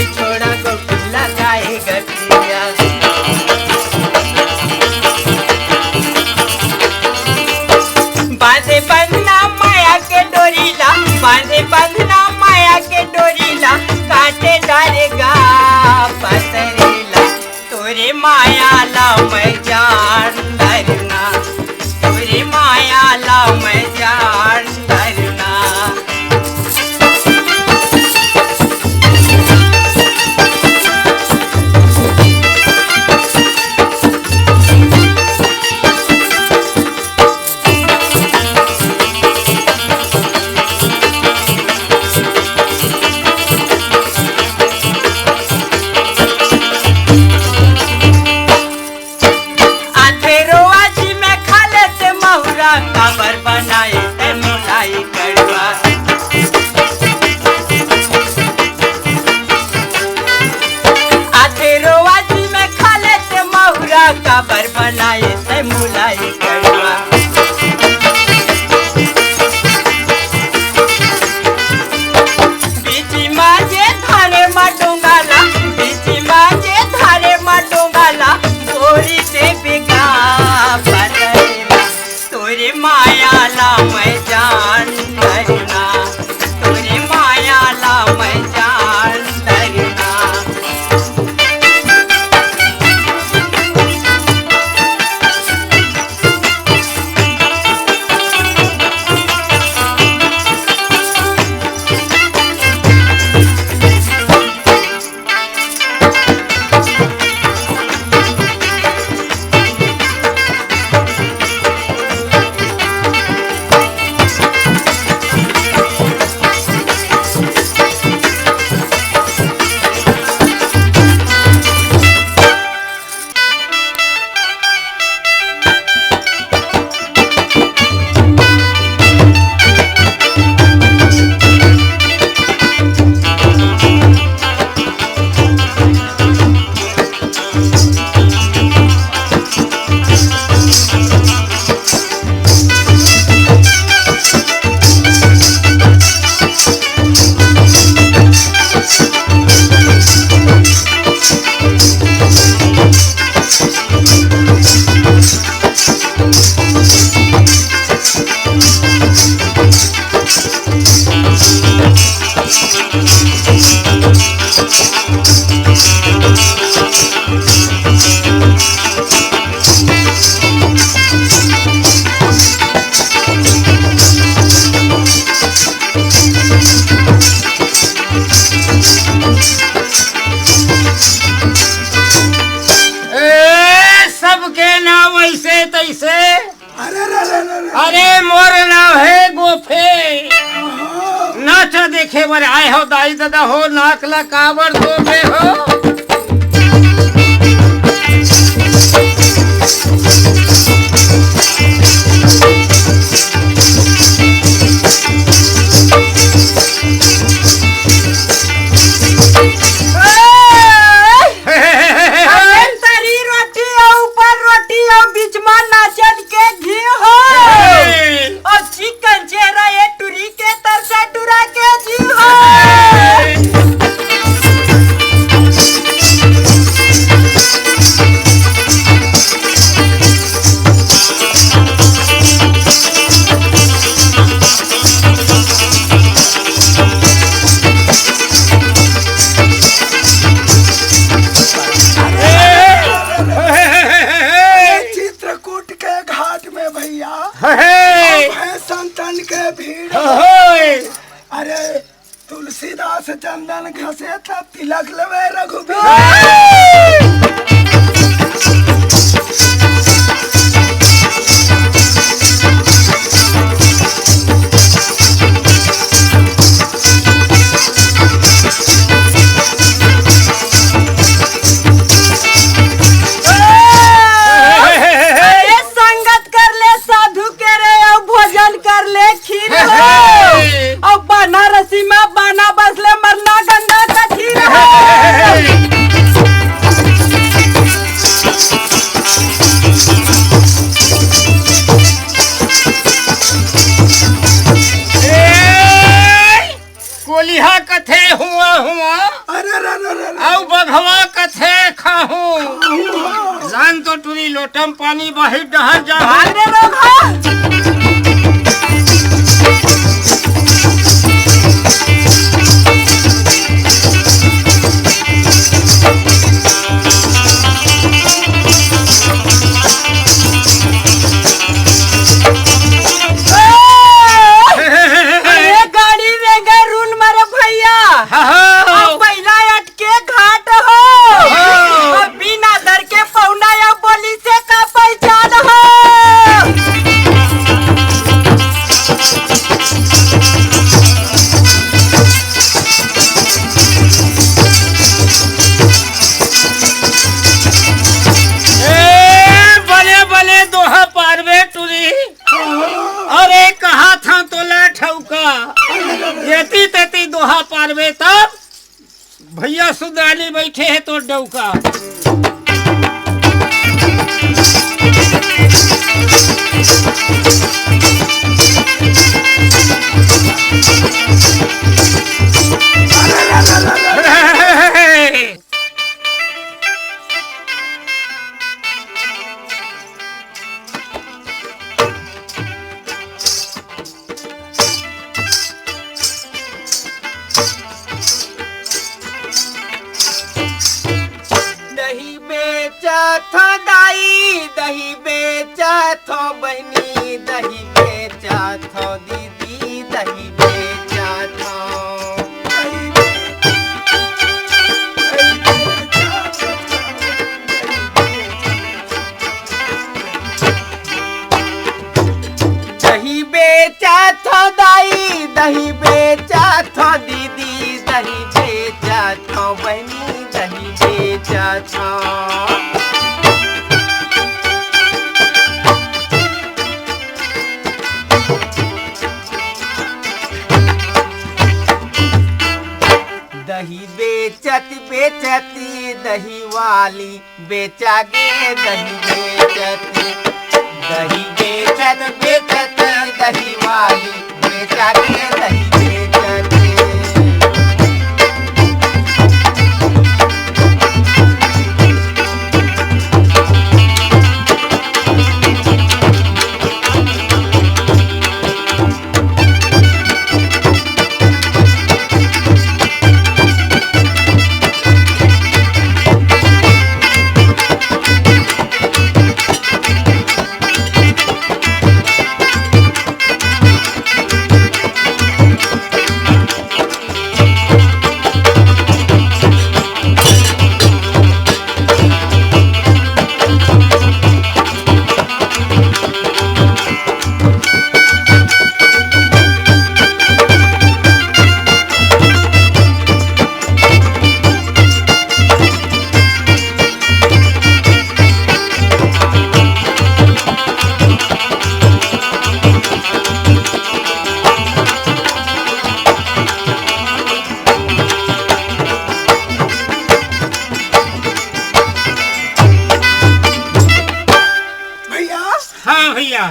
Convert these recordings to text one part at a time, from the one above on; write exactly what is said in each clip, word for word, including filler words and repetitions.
छोड़ा गोकुल लगाए गठिया। बांधे बंधना माया के डोरी ला, बांधे बंधना माया के डोरी ला, काटे डारेगा पसरेला। तोरे माया ला मैं जान डरना, तोरे माया ला मैं जान डरना। आथे रोआ जी में खा लेते महुरा, काबर बनाए ते मुलाई कड़वा। आथे रोआ जी में खा लेते महुरा, काबर बनाए ते मुलाई कड़वा। बीच माझे धारे मा डोंगाला, बीच माझे धारे मा डोंगाला, बोरी दे बेगा पतरेला। तोरे माया ला मैं जान डरना, तोरे माया ला मैं जान डरना। ए, सबके नाम ऐसे तैसे। अरे, अरे, अरे, अरे, अरे। अरे, मोर नाम है गोफे। ओहो। नाचा देखे बर आए हो दाई ददा हो, नाक ला काबर धोबे हो? अरे तरी रोटी अउ ऊपर रोटी अउ बीच म नाचन के घी हो। हे। अउ चिकन चेहरा ये टुरी के तरसा टुरा के जी हो। चित्रकूट के घाट में भैया, हे। भैंसन तन के भीड़। हे। अरे, तुलसीदास चंदन घसे त तिलक लेवे रघुबीर। अरे संगत कर ले साधु के रे, अउ भोजन कर ले खीर हो। अउ बनारसी में बाना बस ले मरना गंगा कथीर हो। हवा कथे खाहूं। लान तो टुरी लोटम पानी बाहिर डहर जाहूं। भाग रे रोगहा। अरे गाड़ी रेंगे रूल मारे भैया। हाँ, हाँ। अब पहिला अटके घाट हो। हाँ। अब बिना दर के पौना या बोली से का पहचान हो। ए, बले बले दोहा पारबे टुरी। अरे कहा था तोला ठौका, एती तेती दोहा पारबे तब भैया सुदानी बैठे है तो डौका। दही बेचत हो दाई, दही बेचत हो बहिनी, दही बेचत हो दीदी, दही बेचत हो। दही बेचत हो दाई, दही बेचत हो दीदी, दही बेचत हो बहिनी, दही बेचत हो। दही बेचत बेचत दही वाली बेचा गे दही बेचत, दही बेचत बेचत दही वाली बेचा गे दही बेचत। भैया। हाँ भैया।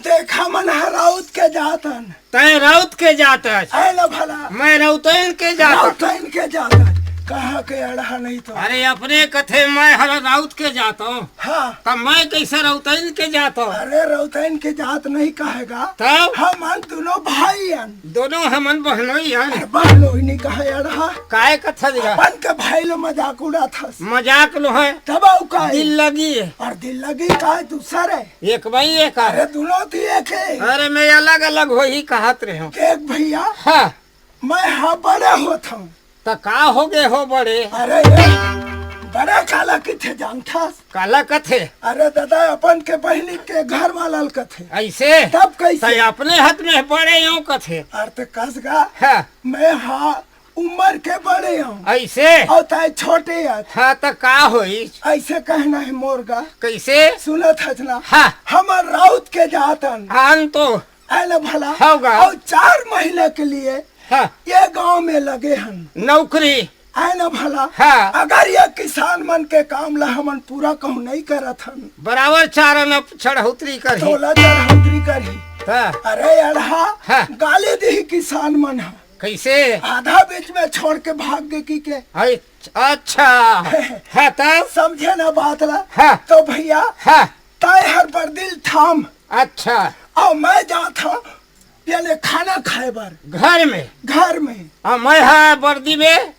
देखा, मन ह राउत के जात हन। तैं राउत के जात हस। ऐ ल भला। मैं राउतैन के जात हस। राउतैन के जात हस। कहाँ के अड़हा नहीं तो। अरे अपने कथे मैं हर राउत के जात हूँ। हाँ। तब मैं कैसे राउतैन के जात हूँ? अरे राउतैन के जात नहीं कहेगा। तब? हमन दोनों भाई हन। दोनों हमन बहनोई हन। अरे बहनोई नहीं कहे अड़हा। काय कथा दिया? अपन के भाई लो मजाक उड़ात हस। मजाक लो है। तब अउ काय? दिल लगी है। और दिल लगी काय दूसर है? एक भाई एक है। अरे दोनों तो एक है। अरे मैं अलग अलग होही कहत रहे हूँ। देख भैया। हाँ। मैं हाँ बड़े होत हूँ। त का हो गे हो बड़े? अरे ये बड़े काला किथे जानथस? काला कथे? अरे दादा अपन के बहिनी के घर वाला ल कथे। ऐसे? तब कैसे? तै अपने हाथ में बड़े यूं कथे। अरे त कस गा। हाँ। मैं हाँ उम्र के बड़े हूँ। ऐसे? और तै छोटे हस। हाँ त का होई? ऐसे कहना है मोर गा। कैसे? सुनत हस ना? हाँ। हमर राउत के जातन। आन तो। आए ना भला। होगा। और चार महीना के लिए हाँ। ये गांव में लगे हन। नौकरी। आए ना भला। हाँ। अगर ये किसान मन के काम ला हमन पूरा कहूँ नहीं करत हन। बराबर चार आना चढ़ौतरी करही। तोला चढ़ौतरी करही। हाँ। अरे अड़हा, हाँ। गाली दी किसान मन ह। कैसे? आधा बीच में छोड़ के भाग गे की के। हाय। अच्छा। हाँ, तब? समझे ना बात ला? हाँ। तो भैया, हाँ। तय हर बरदी ल थाम। अच्छा। अउ मैं जात हंव, याने खाना खाए बर। घर में? घर में। अउ मैं हा बरदी में?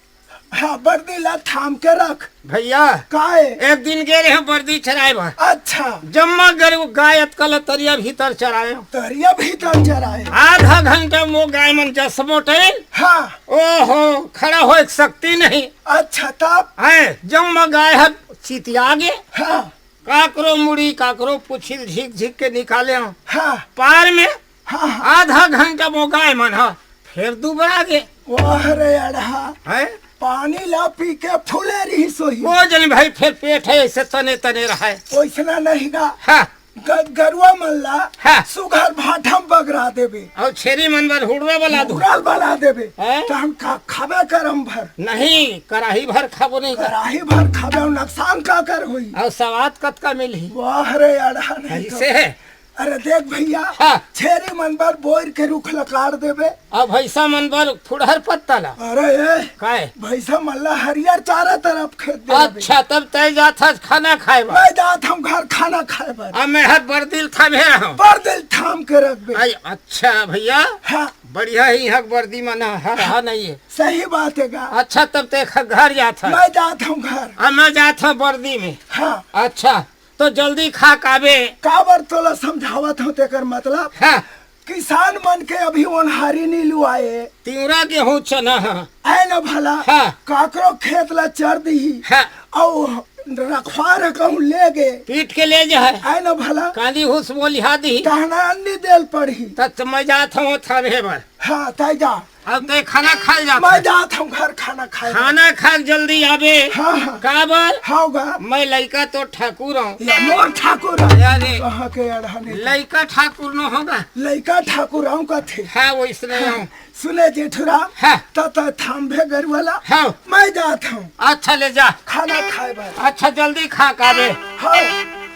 हाँ, बरदी ला थाम के रख। भैया, काहे? एक दिन गे रहेंव बरदी चराए बर। अच्छा। जम्मा गरु गाय अतका ल तरिया भीतर चराएंव। तरिया भीतर चराए। आधा घंटा म वो गाय मन जसमोटइल। हाँ। ओहो, खड़ा होए के शक्ति नहीं। अच्छा, तब? हैं, जम्मा गाय ह चितिया गे। हाँ। काकरो मुड़ी, काकरो पुछी ल झिक झिक के निकालेंव। हाँ। पार में हाँ, हाँ। आधा घंटा म वो गाय मन ह फेर दुबरा गे। वाह रे अड़हा। हैं? पानी ला पी के फूले रहिस होही। वो जनी भाई, फेर पेट ह अइसे तने तने रहय। ओइसना नहीं गा। हाँ। ग-, गरुवा मन ला हाँ। सुघर भाठा म बगरा देबे। अउ छेरी मन बर हुड़वा बला दू। हुड़वा ल बला देबे। हैं? त हम खा-, खाबे करम भर। नहीं, कराही भर खाबो नहीं कर। कराही भर खाबे अउ नुकसान काकर होही? अउ सवाद कतका मिलही? वाह रे अड़हा नहीं तो। अइसे हे। अरे देख भैया, हाँ। छेरी मन बर बोइर के रूख ल काट देबे। अउ भैंसा मन बर फुड़हर पत्ता ला। अरे ए, काय? भैंसा मन ला हरियर चारा तरफ खेत दे देबे। अच्छा, तब तय जात हस खाना खाए बर? मैं जात हंव घर खाना खाए बर। अब मैं हर बरदी ल थामे रहंव। बरदी ल थाम के रखबे। आई, अच्छा भैया। हाँ। बढ़िया ही हक बरदी मन ह, हर हा नहीं है। सही बात हे गा। अच्छा, तब ते ख-, घर जात हस? मैं जात हंव घर। अब मैं जात हंव बरदी में। हाँ। अच्छा, तो जल्दी खा काबे। काबर तोला समझावत हंव तेकर मतलब? हाँ। किसान मन के अभी ओनहारी नी लुआए। तिंवरा गेहूं चना ह। आए न भला, हाँ। काकरो खेत ला चर दिही। हाँ। अउ रखवार कहूं ले गे। पीट के ले जाए। आए न भला। कांदी हुस बोलिहा दिही। तहना अन्नी देल पड़ही। त मैं जात हंव थामे बर। हाँ, तय जा। अब ते खाना खाए जात मैं हस? जात हंव घर खाना खाए। खाना खा के जल्दी आबे। हाँ, हाँ। काबर? हाँ गा। मैं लइका तो ठाकुर हंव। या मोर ठाकुर हंव। अरे। कहाँ के अड़हन हे? लइका ठाकुर नो होगा। लइका ठाकुर हंव कथे। हाँ, वइसने हंव। सुने जेठुराम, हाँ। त, त थामबे गरुवा ला। हाँ। मैं जात हंव। अच्छा, ले जा। खाना खाए बर। अच्छा, जल्दी खा काबे। हाँ।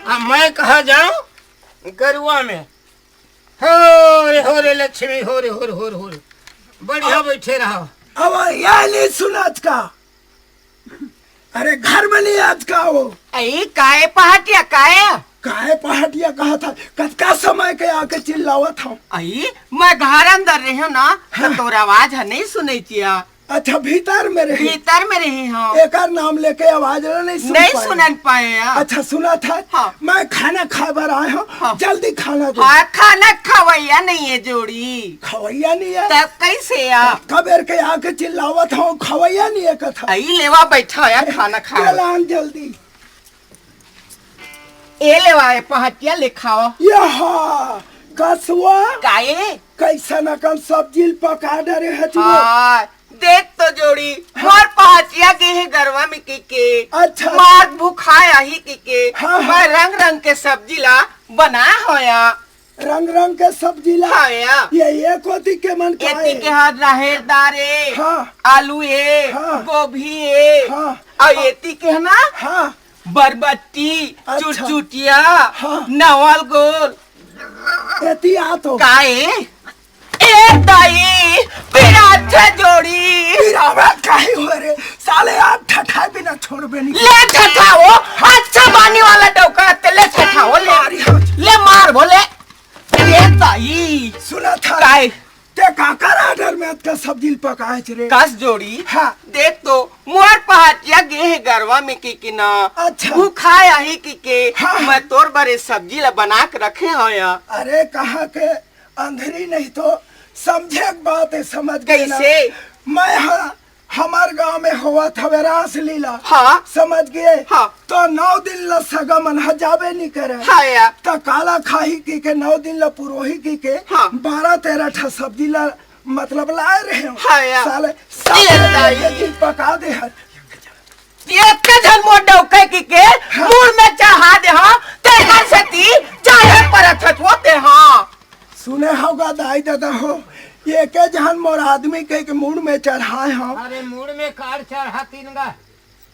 अब मैं कहाँ जांव? गरुवा में। हो रे, हो रे लक्ष्मी, हो रे, हो रे, हो रे, हो रे। बढ़िया अब बइठे रहा। अब या नहीं सुनत का? अरे घर में नहीं आज का वो? अई, काय पहाटिया, काय? काय पहाटिया कहत हस? कतका समय के आके चिल्लावत हंव। अई, मैं घर अंदर रहेंव ना, त हाँ। तोर आवाज ह नहीं सुनई चिया। अच्छा, भीतर में रहे। भीतर में रहे हंव। एकर नाम लेके आवाज ला नहीं सुन नहीं पाए। सुनन पाए या। अच्छा, सुनत हस? हाँ। मैं खाना खाए बर आए हंव। हाँ। जल्दी खाना दे। हाँ, खाना खवैया नहीं है जोड़ी। खवैया नहीं है? तब कैसे या? कबेर के आके चिल्लावत हंव, खवैया नहीं है कथा। अई लेवा बैठा या खाना खावा। चलान जल्दी। ए लेवा, ए पहाटिया ले खावा। यहा, कसवा। काए? कैसन अकन सब्जी ल पका डरे हच वो? हाँ, देख तो जोड़ी, हाँ। मोर पहाटिया गे हे गरवा में कहिके, अच्छा। मार भुखाय आही कहिके, हाँ, हाँ। मैं रंग रंग के सब्जी ला बनाय हों या। रंग रंग के सब्जी ला? हाँ या। ये, ये कोती के मन का एती हे? के हा राहेर दार ए, हाँ। आलू ए, हाँ। गोभी ए, हाँ। अउ एती के हे ना? हाँ। बरबट्टी, अच्छा। चुरचुटिया, हाँ। नवल गोल। एती आ तो। काए? ए दाई, पिराथे जोड़ी। पिरावत काहे हो रे? साले आप ठठाए बिना छोड़बे नहीं। ले ठठाओ, अच्छा बानी वाला डौका ते ले ठठाओ, ले। मारी हो। ले मार भो, ले। ए दाई। सुनत हस? काए? ते काकर order में अतका सब्जी ल पकाएच रे? कस जोड़ी। हाँ। देख तो, मोर पहाटिया गे हे गरवा में कहिके ना। अच्छा। भुखाय आही कहिके, हाँ, हाँ। मैं तोर बर ए सब्जी ला बना के रखे हों या। अरे, कहाँ के अंधरी नहीं तो समझे के बात हे, समझ गे ना। कैसे? मैं हा, हमर गांव में होवत हवे रासलीला। हाँ। समझ गे? हाँ। तो नौ दिन ला सगा मन हा जाबे नहीं करे। हाँ या। त काला खाही कहिके नौ दिन ला पुरोही कहिके हाँ। बारह तेरह ठा सब्जी ला मतलब लाय रहेंव। हाँ या। साले, ये साले दाई। एक दिन पका दे हर। एक झन मोर डौका कहिके हाँ। मुड़ में चढ़ा दे हंव, तेकर सेती चाहे परत हच वो ते हाँ। सुने हव गा दाई ददा हो, एके झन मोर आदमी कहिके मुड़ में चढ़ाय हंव। अरे मुड़ में काबर चढ़ातिन गा?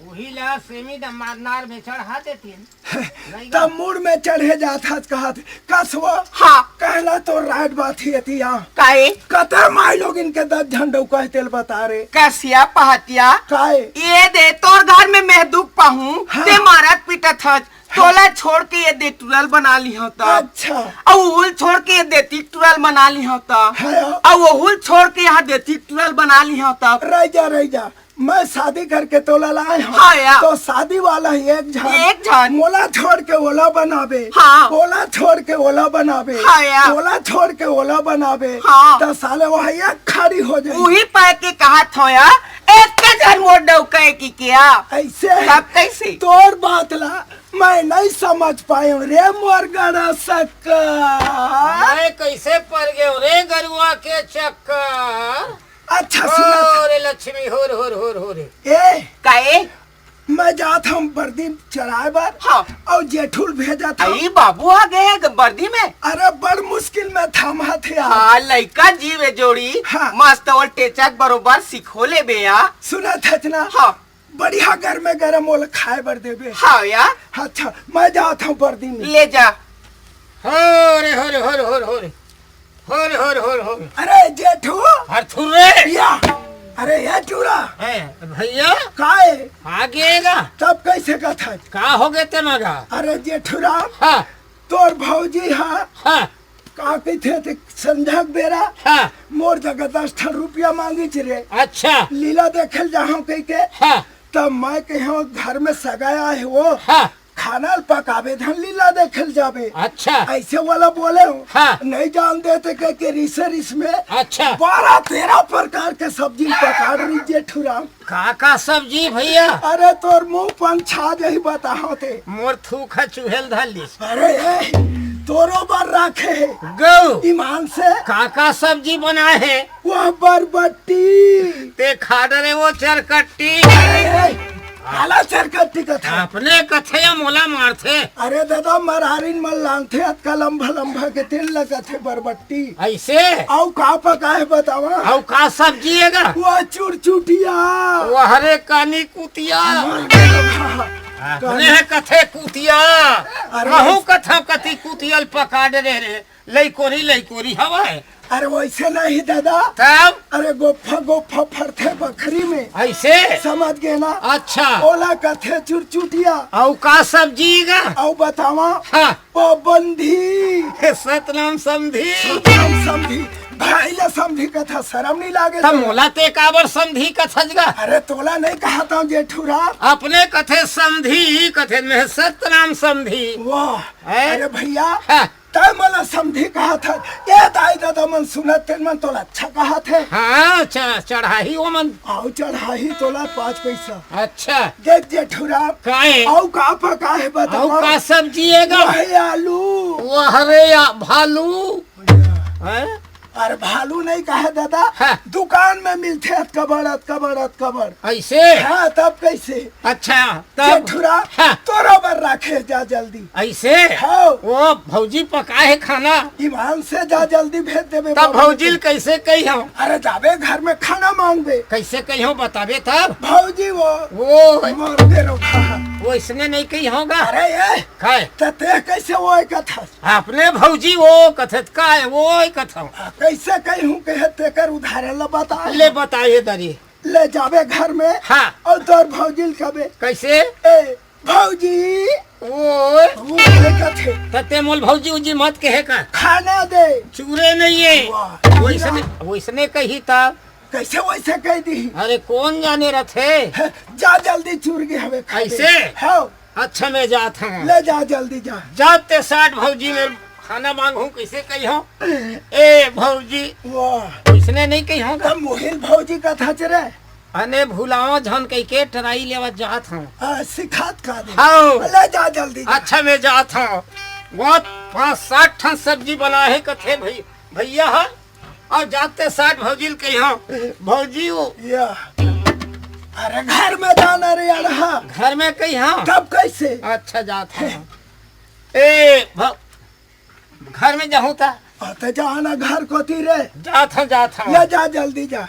उही ला सेमी दमार नार में चढ़ा देतिन। नहीं तब गा। मुड़ में चढ़े जात हस कहत, कस वो? हाँ। कहला तो राइट बात ही अतिया। काहे? कते माई लोगिन के दस झन डउका हे तेल बता रे। कसिया पहातिया। काहे? ये दे तोर घर में मैं दुख पाहूँ, हाँ। ते मारत पीटत हस। हाँ। तोला छोड़ के ये दे टुरल बना ली होता। अच्छा। अउ उहुल छोड़ के ये देती टुरल बना ली होता। हाँ। अउ उहुल छोड़ के यहाँ देती टुरल बना ली होता। रह जा, रह जा। मैं शादी करके तोला लाए हँव। हाँ यार। तो शादी वाला ही एक झन। एक झन। मोला छोड़ के ओला बनाबे। हाँ। ओला छोड़ के ओला बनाबे। हाँ यार। ओला छोड़ के ओला बनाबे। हाँ। त साले वह एक खड़ी हो जाए। उही पाय के कहत हँव यार, एक झन मोर डउका हे कि क्या? ऐसे? तब कैसे? तोर बात ला मैं नहीं समझ पाए हूँ रे मोर गड़ा सक्का। मैं कैसे पड़ गए रे गरुआ के चक्कर? अच्छा, सुनत। हो रे लक्ष्मी, हो रे, हो रे, हो रे, हो रे। ए, काहे? मैं जात हँव बरदी चराए बर। हाँ। अउ जेठू ल भेजत हँव। अई बाबू आ गए ग-, बरदी में। अरे, बड़ मुश्किल में थमा थे यार। हाँ, लइका जीव ए जोड़ी। हाँ। मस्त ओल टेचक बरोबर सिखो लेबे या। सुनत हच ना? हाँ। बढ़िया गरमे गरम ओला खाए बर देबे। हाँ यार। अच्छा, मैं जात हँव बरदी में। ले जा। हो रे, हो रे, हो रे, हो रे, हो रे। हो रे, हो रे, हो रे, हो रे। अरे जेठू। अरे थुर्रे। या। अरे ये टूरा। हैं, भैया। काहे? आ गएगा। तब कैसे कथा? का हो गए ते मगा? अरे जेठू राम। हाँ। तोर भौजी हा। हाँ। का कहिथे ते संझा के बेरा। हाँ। मोर जगह दस ठन रुपया मांगिच रे। अच्छा। लीला देखे ल जाहूँ कहि के। हाँ। तब मैं कहियो घर में सगाई आए हे वो। हाँ। खाना ल पकाबे धन लीला देखे ल जाबे। अच्छा। ऐसे वाला बोले हूँ। हाँ। नहीं जान देते कह के रिसे रिस में। अच्छा। बारह तेरह प्रकार के सब्जी पका रही जेठू राम। का का सब्जी भैया? अरे तोर मुंह पंछा जही बताओ ते। मोर थूक ह चुहेल धर लिस। अरे ए, तोरो बर राखे हे। गौ। ईमान से। का का सब्जी बनाए हे? वह बरबट्टी। ते खा डरे वो चरकट्टी। ए, ए, काला चरकट्टी कथा। अपने कथे या मोला मारथे। अरे दादा, मरारिन मन लानथे, अतका लंबा लंबा के तेल लगथे बरबट्टी। ऐसे? अउ का पकाए बतावा? अउ का सब्जी हे गा? वो चुरचुटिया। वो हरे कानी कुतिया। मर गया बा। अपने हे कथे कुतिया। अरे महू कथा कति कुतियल पका डरे रे। लइकोरी, लइकोरी हवय। अरे वैसे नहीं दादा। तब? अरे गोफा, गोफा फरथे बखरी में। ऐसे? समझ गए ना? अच्छा। ओला कथे चुरचुटिया। अउ का सब्जी गा? अउ बतावा। हाँ। ओ बंधी। हे सतनाम समधी। सतनाम समधी। भाई ला समधी कथा शरम नहीं लागे तब तोला? मोला ते काबर समधी कथस गा? अरे तोला नहीं कहत हूँ जेठू राम। अपने कथे समधी कथे में सतनाम समधी। वाह। हैं? अरे भैया। हाँ। तै मोला समधी कहत हस। ए दाई ददा मन सुनत तेन मन तोला अच्छा कहत हे। हाँ, च-, चढ़ाही ओमन। अउ चढ़ाही तोला पाँच पैसा। अच्छा। देख जेठू राम। काहे? अउ का पका हे बता। अउ का सब्जी हे गा? वही आलू। वह रे या भालू। हैं? अरे भालू नहीं कहे दादा। हाँ। दुकान में मिलथे अतका बड़, अतका बड़, अतका बड़। ऐसे? हाँ, तब कैसे? अच्छा। तब जेठुरा, हाँ। तोरो बर राखे जा जल्दी। ऐसे? हाँ। वो भौजी पकाए हे खाना। ईमान से जा जल्दी भेज देबे तब बाबू भौजी ल के। कैसे कहिहौं? अरे जाबे घर में खाना मांगबे। कैसे कहिहौं बताबे तब? भौजी वो। वो। मर दे रो खा। वो इसने नहीं कहिहौं गा। अरे ये। खाए। त ते कैसे वो कथस? अपने भौजी वो कथत का है, वो कथौं। आ, कैसे कहिहौं कहे तेकर उदाहरण ल बता। ले बताए दरी। ले जाबे घर में हाँ। अउ तोर भौजी ल कबे। कैसे? ए, भौजी। ओए। वो कहे कथे। त ते मोल भौजी उजी मत कहे का। खाना दे। चूरे नहीं है। वाह। वैसने, वैसने कही तब। कैसे वैसे कह दी? अरे कौन जाने रथे। जा जल्दी चूर के हमें खा दे। ऐसे? हाँ। अच्छा मैं जात हौं। ले जा जल्दी जा। जाते साठ भौजी में खाना मांगहूं कैसे कहिहौं? ए भौजी। वाह। वैसने नहीं कहिहौं गा। तब मोहिल भौजी कथस रे। अने भुलावा झन कहिके टराई लेवत जात हौं। आ, सिखात का दे। हाँ। ले जा जल्दी जा। अच्छा मैं जात हौं। वो पाँच सात ठन सब्जी बनाए हे कथे भई-, भैया हा। अउ जाते साठ भौजी ल कहिहौं, भौजी वो। या। अरे घर में जाना रे अड़हा। घर में कहिहौं। तब कैसे? अच्छा जात हौं। ए भौ-, घर में जाहूं त? आ, त जाना घर कोती रे। जात हौं, जात हौं। ले जा जल्दी जा।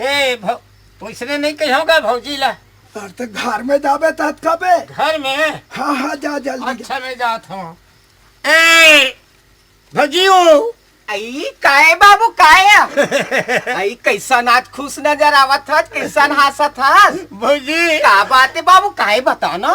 ए भौ-, वैसने नहीं कहिहौं गा भौजी ला। तोर तो घर में जाबे तत कबे? घर में? हाँ, हाँ, जा जल्दी जा। अच्छा, मैं जात हूँ। ए, भजियो। आई, काय बाबू, काय? आई, कैसन आज खुश नजर आवत हस, कैसन हंसत हस? भौजी। का बात है बाबू, काय बता ना?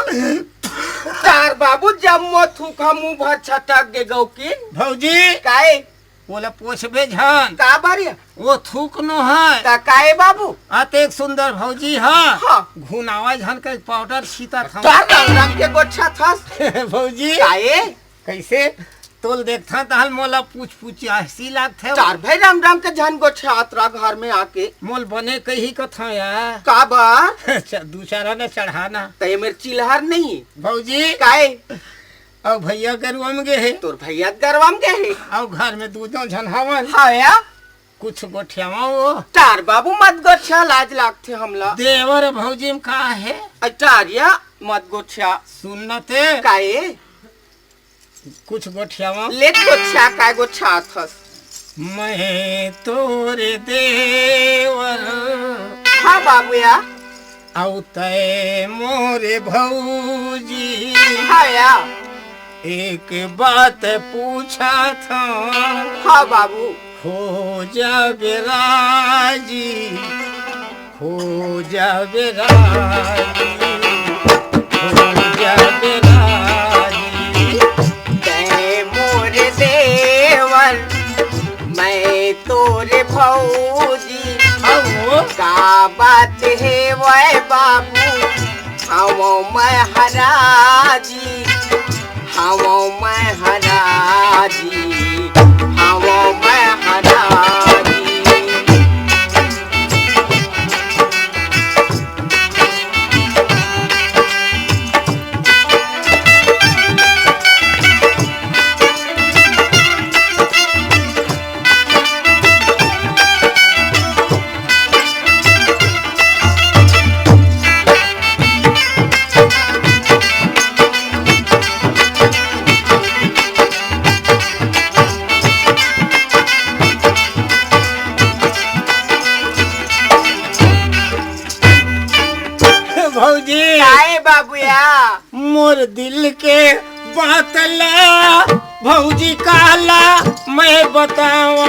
तार बाबू, जम्मो थूक ह मुंह भर छटक गे गौकिन। भौजी। काय? ओला पोछबे झन। का बारी? वो थूक नो है। का, काय बाबू? अतेक सुंदर भौजी है। हाँ। घुनावा झन के पाउडर छीतत हव। तार राम राम के गोठियाथस। भौजी। काय? कैसे? तोल देखथन तहल मोला पूछ पूछ हंसी लागथे। तार भाई राम राम के झन गोठियात रहा घर में आके। मोल बने कही कथव यार। का बार? अच्छा, दू चारा ने चढ़ाना। त ये मेर चिल्हर नहीं। भौजी। काय? अउ भैया गरुआ में गे हे। तोर भैया गरुआ में गे हे। अउ घर में दू दो झन हवन। हाँ या। कुछ गोठियावा वो। तार बाबू मत गोठिया, लाज लागथे हमला। देवर भौजी में का हे? अ, तारिया मत गोठिया। सुन न ते। काय? कुछ गोठियावा। ले गोठिया, काय गोठियाथस? मैं तोरे देवर। हाँ बाबू या। अउ तय मोरे भौजी। हाँ या। एक बात पूछत हंव। हाँ बाबू। हो जाबे राजी, हो जाबे राजी, हो जाबे राजी। तय मोर देवर, मैं तोर भौजी। हाँ वो। का बात हे वै बाबू, हवं मैं हराजी, हवं मैं हराजी, हवं मैं हराजी। भौजी। काय बाबू या? मोर दिल के बात ला भौजी काला मैं बतावा।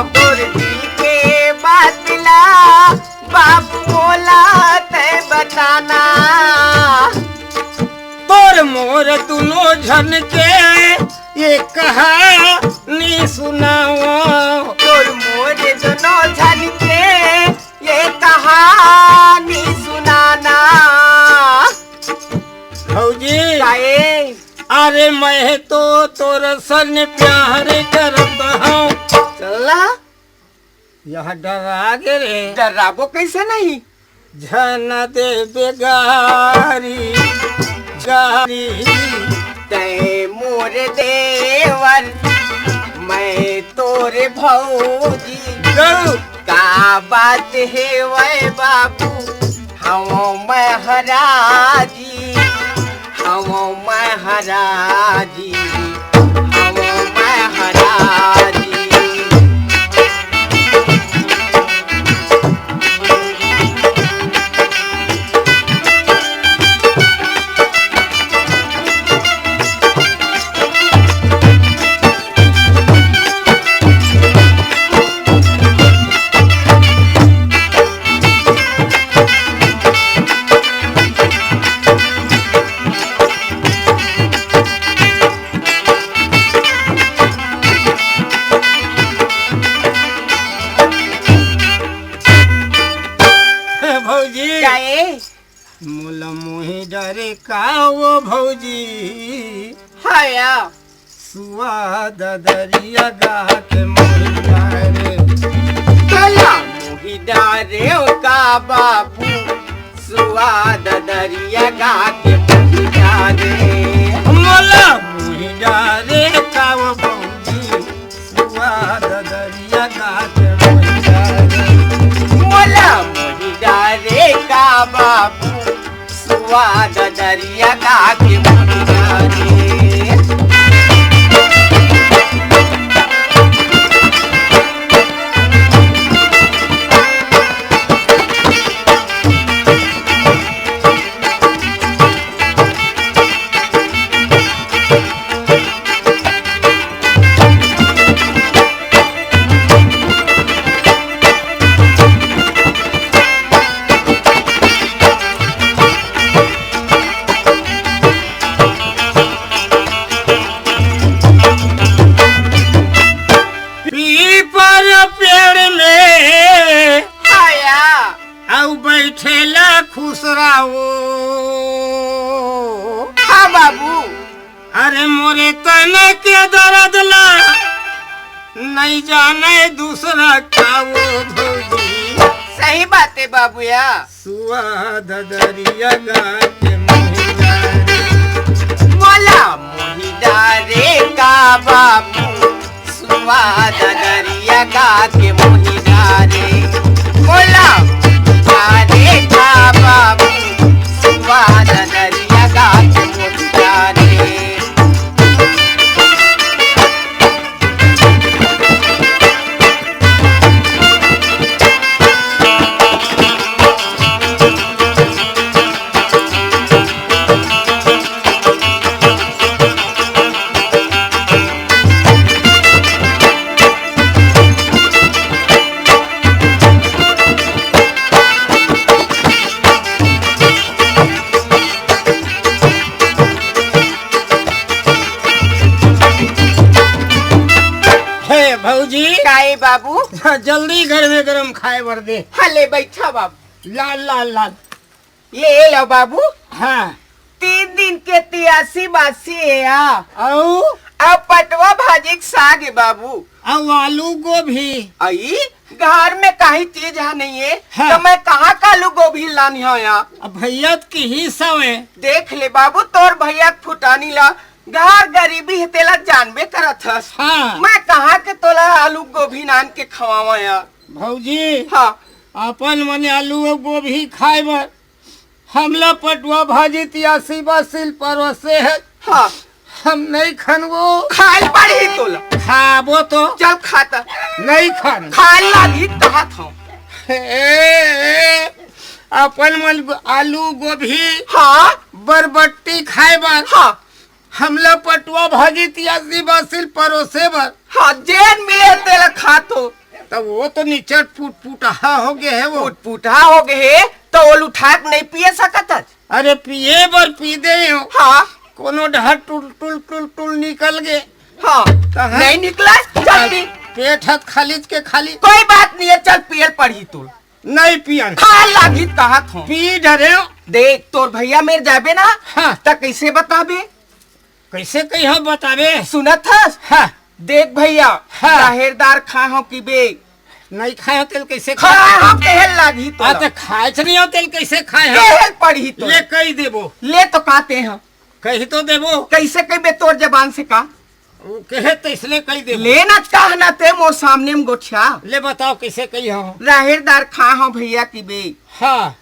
मोर दिल के बात ला बाबू मोला तय बताना। तोर मोर दुनो झन के ये कहानी सुनावा। तोर मोर दुनो झन के ये कहानी सुनाना। भौजी। काय? अरे मैं तो तोर सन प्यार करत हंव। चला। यह डरा गे रे। डराबो कैसे नहीं? झन देबे गारी, गारी। तय मोर देवर, मैं तोर भौजी। गौ। का बात हे वै बाबू, हवं मैं हराजी, हवं मैं हराजी, हवं मैं हराजी। भौजी। काय? मोला मोहि डारे का वो भौजी। हाया। सुआ ददरिया गा के मोहि डारे। कला मोहि डारे ओ का बाबू। सुआ ददरिया गा के मोहि डारे। मोला मोहि डारे का वो भौजी। सुआ ददरिया गा के मोहि डारे। मोला मोहि डारे का बाबू। सुआ ददरिया गा के मोहि डारे। तन के दर्द ला नइ जाने दूसरा का वो भौजी। सही बात हे बाबू या। सुवाद दरिया गा के मोहिना रे। मोला मोहिना रे का बाबू, सुवाद दरिया गा के मोहिना रे। मोला मोहिना रे का बाबू, सुवाद दरिया गा के मोहिना रे। हे भौजी। काहे बाबू? जल्दी गरमे गरम खाए बर दे। हाँ, ले बैठा बाबू। लाल, लाल, लाल। ले लो बाबू। हाँ। तीन दिन के तियासी बासी हे या। अउ? अउ पटवा भाजी के साग हे बाबू। अउ आलू गोभी। अई, घर में काहीं चीज ह नइ हे, हाँ। त मैं कहाँ का आलू गोभी लानी हो या? अब भैया त किहिस हवे। देख ले बाबू, तोर भैया के फुटानी ला, घर गरीबी हे तेला जानबे करत हस। हाँ। मैं कहाँ के तोला आलू गोभी लान के खवावा या? भौजी, हाँ। अपन मन आलू अउ गोभी खाए बर हमला पटवा भाजी तियासी बासी ल परोसे हे। हाँ। हम नइ खन वो। खाए ल पड़ही तोला। खाबो तो। चल खाता। नइ खन। खाए ल लागही कहत हँव। ए, ए, अपन मन गो-, आलू गोभी, हाँ। बरबट्टी खाए बर। हाँ। हमला पटवा भाजी तियासी बासी ल परोसे बर। हाँ, जेन मिले तेला खाथों। त वो तो निचट पुटपुटहा हो गे हे वो। पुटपुटहा हो गे हे, त ओला उठा के नइ पिए सकत हस? अरे पिए बर पी दे हँव। हाँ। कोनो डहर टुल टुल टुल टुल निकल गे। हाँ। त हाँ। नइ निकलय, चल पी। पेट ह त खाली के खाली। कोई बात नइ हे, चल पिए ल पड़ही तोला। नइ पियन। खाए ल लागही त कहत हँव। पी डरेंव। देख, तोर भैया मेर जाबे ना, हाँ। त कइसे बताबे? कइसे कहिहँव बताबे? सुनत हस? हाँ। देख भैया, हाँ। राहेर दार खाए हँव कि बे? नइ खाए हँव तेला कइसे खाए खाए? हँव कहे ल लागही तोला। आ, त खाएच नइ हँव तेला कइसे खाए हँव? कहे ल पड़ही तोला। ले कहि देबो। ले तो कहते हँव। कहि तो देबो। कइसे कहिबे तोर जबान से का? वो कहे तइसने कहि देबो। ले ना कहना ते मोर सामने म गोठिया। ले बताओ कइसे कहिहँव। राहेर दार खाए हँव भैया कि बे? हाँ।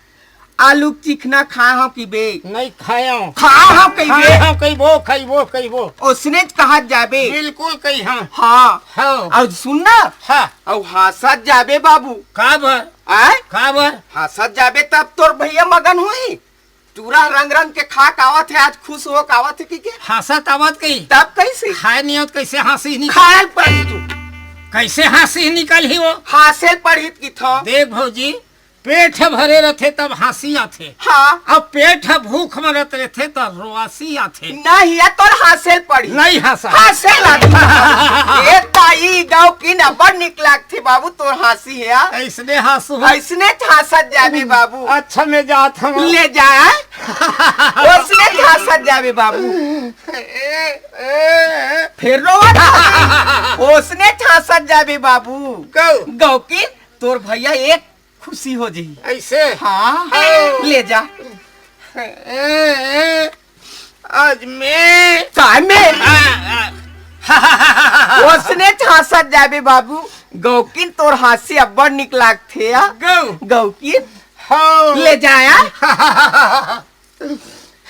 आलू के चिखना खाए हँव कि बे? नइ खाए हँव। खाए हँव कहिबे? खाए हँव कहिबो, खइबो, खइबो। ओसनेच कहत जाबे। बिल्कुल कहिहँव। हाँ। हाँ। अउ सुन ना। हाँ। अउ हाँसत जाबे बाबू। का बर? आँय? का बर? हाँसत जाबे तब तोर भैया मगन होही। टूरा रंग रंग के खा के आवत हे, आज खुश हो के आवत हे कि के? हाँसत आवत कही? तब कइसे? खाए नइ आवत, कइसे हाँसी निकल? खाए ल पड़ही तू। कइसे हाँसी निकलही वो? हाँसे ल पड़ही त किथँव। देख भौजी, पेट ह भरे रथे तब हाँसी आथे। हाँ। अब पेट ह भूख मरत रथे त रोवासी आथे। नहीं, ये तोर हाँसे ल पड़ही। नइ हाँसा। हाँसे ल लागही। ए ताई, गौकिन अब्बड़ निक लागथे बाबू तोर हाँसी हे या। अइसने हाँसहूँ। अइसनेच हाँसत जाबे बाबू। अच्छा, मैं जात हँव। ले जा। ओसनेच हाँसत जाबे बाबू। ए, ए, ए। फेर रोवत हस। ओसनेच हाँसत जाबे बाबू। गौ। गौकिन, तोर भैया एक खुशी हो जही। अइसे? हाँ, हाँ। ले जा। ए, ए, आज मैं। काय में? आ, आ। ओसनेच हाँसत जाबे बाबू। गौकिन तोर हाँसी अब्बड़ निक लागथे या। गौ। गौकिन। हाँ। ले जा या।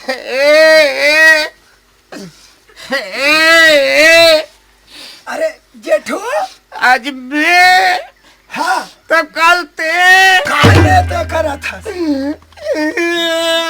ए, ए, ए, ए। अरे जेठू। आज मैं। हाँ। त कल ते। काहे ते करत हस?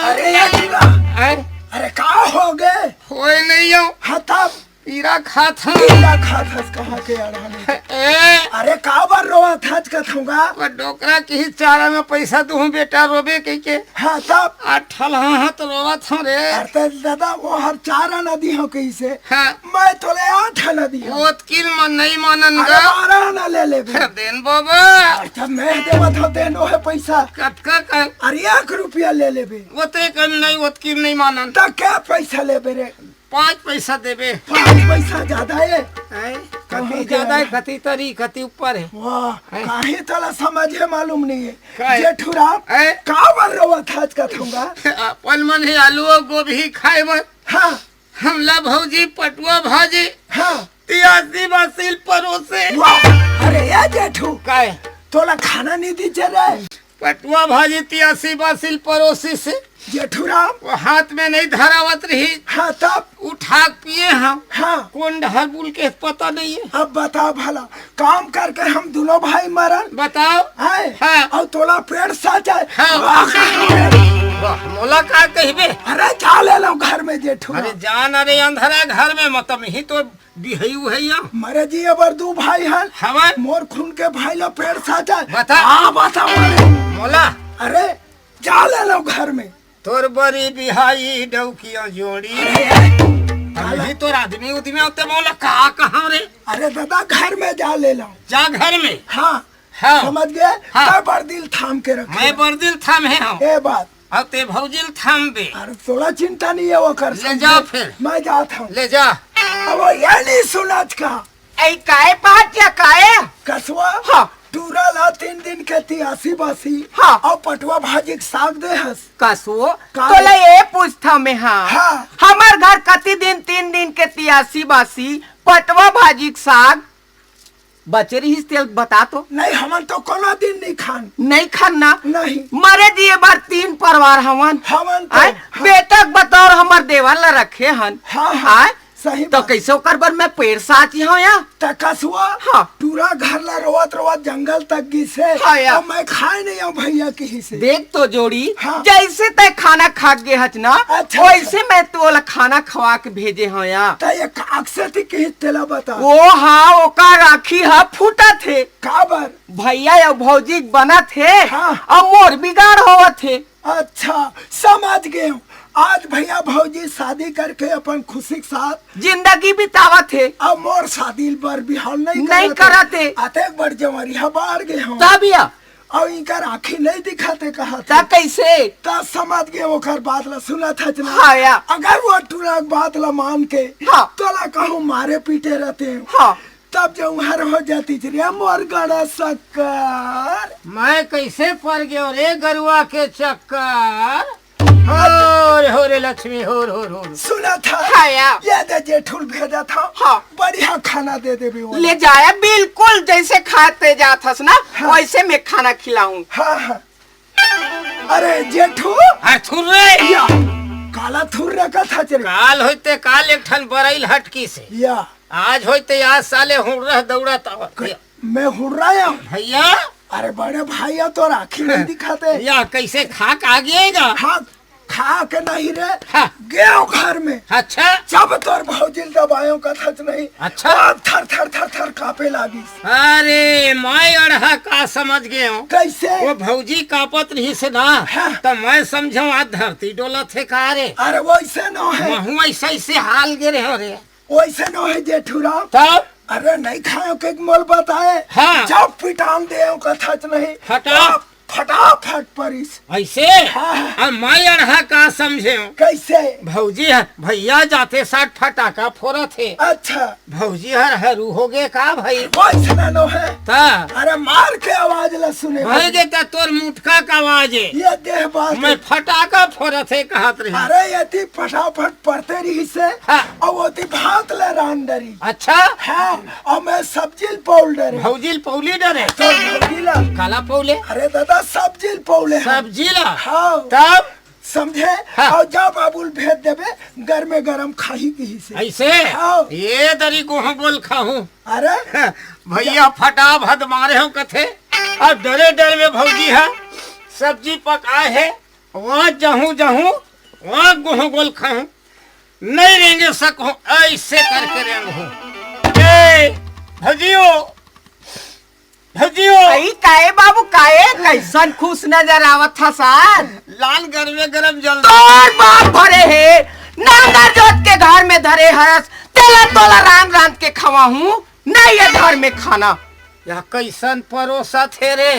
अरे यार जीवा। हैं? अरे का हो गे? होय नइ हो। हाँ तब। पीरा खात हँव। पीरा खात हस कहाँ के अड़हन? ए। अरे का बर रोवत हस कथँव गा? वो डोकरा किहिस चारा म पइसा दुहूँ बेटा रोबे कहिके। हाँ तब? आठ ठलहा हँव त रोवत हँव रे। अरे त दादा वो हर चार आना दिहँव कहिसे। हाँ। मैं तोला आठ आना दिहँव। ओतकिन म नइ मानन अरे गा। बारह आना ले लेबे। देन बाबा। अरे त मैं देवत हँव, देन ओहे पइसा। कतका कन? अरे एक रुपया ले लेबे। ओते कन नइ, ओतकिन नइ मानन। त का पइसा लेबे रे? पाँच पैसा देबे। पाँच पैसा ज्यादा हे। हैं? कहाँ कति के ज्यादा हे, आला? कति तरी, कति ऊपर हे। वाह, हैं? काहे तोला समझे मालूम नहीं हे। का हे? जेठूराम, हैं? का बर रोवत हस कथूंगा? अपन मन हे आलू अउ गोभी खाए बर। हाँ। हमला भौजी पटुआ भाजी हाँ। तियासी बासी ल परोसे। वाह, अरे या जेठू। का हे? तोला खाना नहीं दीचे रे। पटुआ भाजी तियासी बासी ल परोसिस हे। जेठूराम। वो हाथ में नहीं धरावत रही। हाँ, तब? उठा के पिए हम। हाँ। कोन डहर बुल के पता नहीं हे। अब बता भला, काम करके हम दूनों भाई मरन। बताओ। हैं? हाँ। अउ तोला पेट साचे। हाँ। वाह। वाह, मोला का कहिबे? अरे जा ले लो घर में जेठूराम। अरे जान, अरे अंधरा घर में मत, हम ही तो बिहई उहई आ। मरे जी, अबर दू भाई हन। हवन। मोर खून के भाई ला पेट साचे। बता। हाँ, बता मरे। मोला। अरे, जा ले लो घर में। तोर बरी बिहाई डौकिया जोड़ी। अरे, अरे, हम ही तोर आदमी उदमी होते मोला का कहा रे? अरे दादा, घर में जा ले लो। जा घर में। हाँ। हाँ। समझ गए? हाँ। तै बरदी ल थाम के रखे। मैं बरदी ल थामे हंव। ए बात। अब ते भौजी ल थामबे। अरे तोला चिंता नहीं हे ओकर ले समझे? जा फिर। मैं जात हंव। ले जा। अब वो ये नहीं सुनत का। ए, काहे पाटिया काहे? कसुआ? हाँ। टूरा ला तीन दिन के तियासी बासी हाँ। अउ पटुआ भाजी के साग दे हस। कसुओ, का? तोला ये पूछत हंव मैं हाँ। हाँ। हमर घर कति दिन तीन दिन के तियासी बासी पटुआ भाजी के साग बचे रहिस तेल बता तो। नहीं, हमन तो कोनो दिन नहीं खान। नहीं खान ना? नहीं। मरे जिए बर तीन परिवार हवन। हमन तो, आय, हाँ। बेटा के बतौर हमर देवर ला रखे हन। हाँ, हाँ, आय, सही तो बात। कैसे ओकर बर मैं पेड़ साची हंव या? त कसुआ, हाँ। टूरा घर ला रोवत रोवत जंगल तक गिसे। हाँ, या। अउ मैं खाए नहीं हंव भैया किहिसे। देख तो जोड़ी, हाँ। जैसे तै खाना खा गे हच ना, अच्छा, वैसे अच्छा। मैं तोला खाना खवा के भेजे हंव या। त ये काकसेती किहिस तेला बता। ओ हाँ, ओकर आँखी ह फूटत हे। काबर? भैया अउ भौजी के बनत हे, हाँ। अउ मोर बिगाड़ होवत हे। अच्छा, समझ गेंव। आज भैया भौजी शादी करके अपन खुशी के साथ जिंदगी बितावत हे। अब मोर शादी बर बिहाव नहीं नहीं करत हे। करत हे। अतेक बड़ जंवरिया बाढ़ गे हंव। तब या? अउ इनकर आँखी नहीं दिखत हे कहत त हे। कैसे? त समझ गेंव ओकर बात ला सुनत हच ना। हाँ या। अगर वो टूरा के बात ला मान के हाँ। तोला कहूँ मारे पीटे रहते। हाँ। तब जंवहर हो जातिस रे मोर गड़ा सक्कर। मैं कैसे पर गेंव रे गरुआ के चक्कर। हो रे, हो रे लक्ष्मी, हो रे, हो रे, हो रे। सुनत हस? हाँ या। ये दे जेठू ल भेजत हंव। हाँ। बढ़िया खाना दे देबे वो। ले जाया, बिल्कुल जैसे खाते जात हस ना, हाँ। वैसे मैं खाना खिलाहूँ। हाँ, हाँ। अरे जेठू। अरे थुर रे। या, काला थुर रे का था तेरे? काल होइस ते काल एक ठन बरई ल हटकिस हे। या। आज होइस ते आज साले हुड़रह दौड़त आवत हे। मैं हुड़राया? भैया। अरे बड़े भैया तोर आँखी नहीं दिखत हे। या कैसे खा के आ गेंव गा? हाँ, खा के नहीं रे। हाँ। गेंव घर में। अच्छा। जब तोर भौजी ल दबाएंव कहत हच नहीं। अच्छा। अब थर थर थर थर कांपे लागिस। अरे मैं अड़हा का समझ गेंव। कैसे? वो भौजी कांपत रहिस ना, हाँ। त मैं समझेंव आज धरती डोलत हे का रे। अरे वैसे नोहे। महूँ ऐसे ऐसे हाल गे रहेंव रे। वैसे नोहे जेठूराम। तब? अरे नहीं खाएंव के मोला बताए। हाँ। जब पिटान देंव कहत हच नहीं। फटा। तब फटाफट परिस। ऐसे? हाँ। अब मैं अड़हा का समझेंव। कैसे? भौजी ह, भैया जाते साथ फटाका फोरत हे। अच्छा। भौजी हर हरू हो गे का भाई? वैसना नोहे। त? अरे मार के आवाज ला सुने भाई। गे त तोर मुटका का आवाज हे। ये देह बात मैं हे। फटाका फोरत हे कहत रहे। अरे यदि फटाफट परते रहिसे, हाँ। अउ ओती भात ला रांध डरी। अच्छा। हाँ, अउ मैं सब्जी ल पउल डरे। भौजी ल पउली डरे। तो भौजी ला। काला पउले? अरे दादा, सब्जी ल पउले हम। सब्जी ला? हाँ। तब? समझे? हाँ। अउ जा बाबू ल भेज देबे, गरमे गरम खाही किहिसे। ऐसे? हाँ। ये दरी गोहूं गोल खाहूं। अरे? भैया फटाफट मारे हो कथे। अब डरे डर में भौजी ह सब्जी पकाए हे। वहाँ जाहूं, जाहूं, वहाँ गोहूं गोल खाहूं। नहीं रेंगे सकहूं, ऐसे करके रेंगहूं। ए, भजियो, भजियो। अई, काए बाबू, काए? कैसन खुश नजर आवत हस? लाल गरमे गरम जल। तोर बाप भरे हे, नांगर जोत के घर में धरे हरस, तेला तोला रांध रांध के खवाहूं, नहीं ये घर में खाना। यह कैसन परोसत हे रे?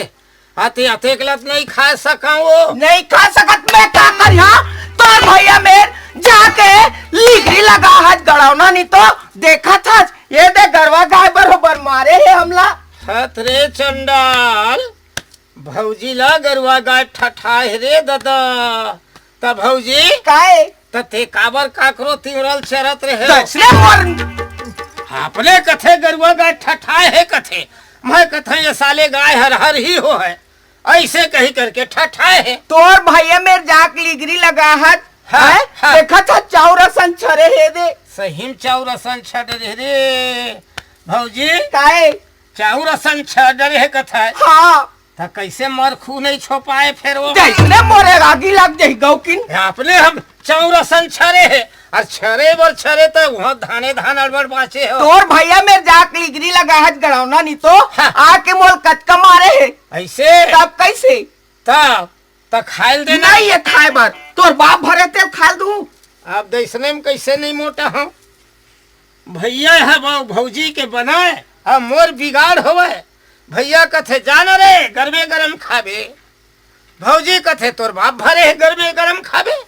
अते, अतेक लत नहीं खा सकव। नहीं खा सकत, मैं का करिहा? तोर भैया मेर जाके लिगरी लगा हस गड़ौना नी तो, देखत हस, ये दे गरवा गाय बरोबर मारे हे हमला। हत रे चंडाल, भौजी ला गरवा गाय ठठाए हे रे ददा। त भौजी, काय? त ते काबर काकरो तिंवरल चरत रहे? तसले मोर अपने कथे गरवा गाय ठठाए हे कथे, मैं कथे ये साले गाय हर हर ही हो है, ऐसे कही करके ठठाए हे। तोर भैया मेर जाक लिगरी लगा हस, हाँ, हैं? हाँ। देखत हस चाउर असन छरे हे दे। सही म चाउर असन छरे हे रे भौजी। काय? चाउर असन छरे हे कथे। हाँ। त कैसे मरखू नहीं छोपाए फेर वो? जैसने मोरे आगी लग जाही गौकिन। अपने हम चाउर असन छरे हे, अउ छरे बर छरे त उहाँ धाने धान अड़बड़ बाँचे हो। तोर भैया मेर जाक लिगरी लगा हस गड़ौना नी तो, हाँ। आके मोल कतका मारे हे। ऐसे? तब कैसे? तब, त खायल देना। नहीं ये खाए बर, तोर बाप भरे तेल खायल दूँ। अब दइसने म कैसे नहीं मोटा हँव? भैया हे बाऊ भौजी के बनाए, अब मोर बिगाड़ होवय। भैया कथे, "जा न रे, गरमे गरम खाबे।" भौजी कथे, "तोर बाप भरे हे, गरमे गरम खाबे।"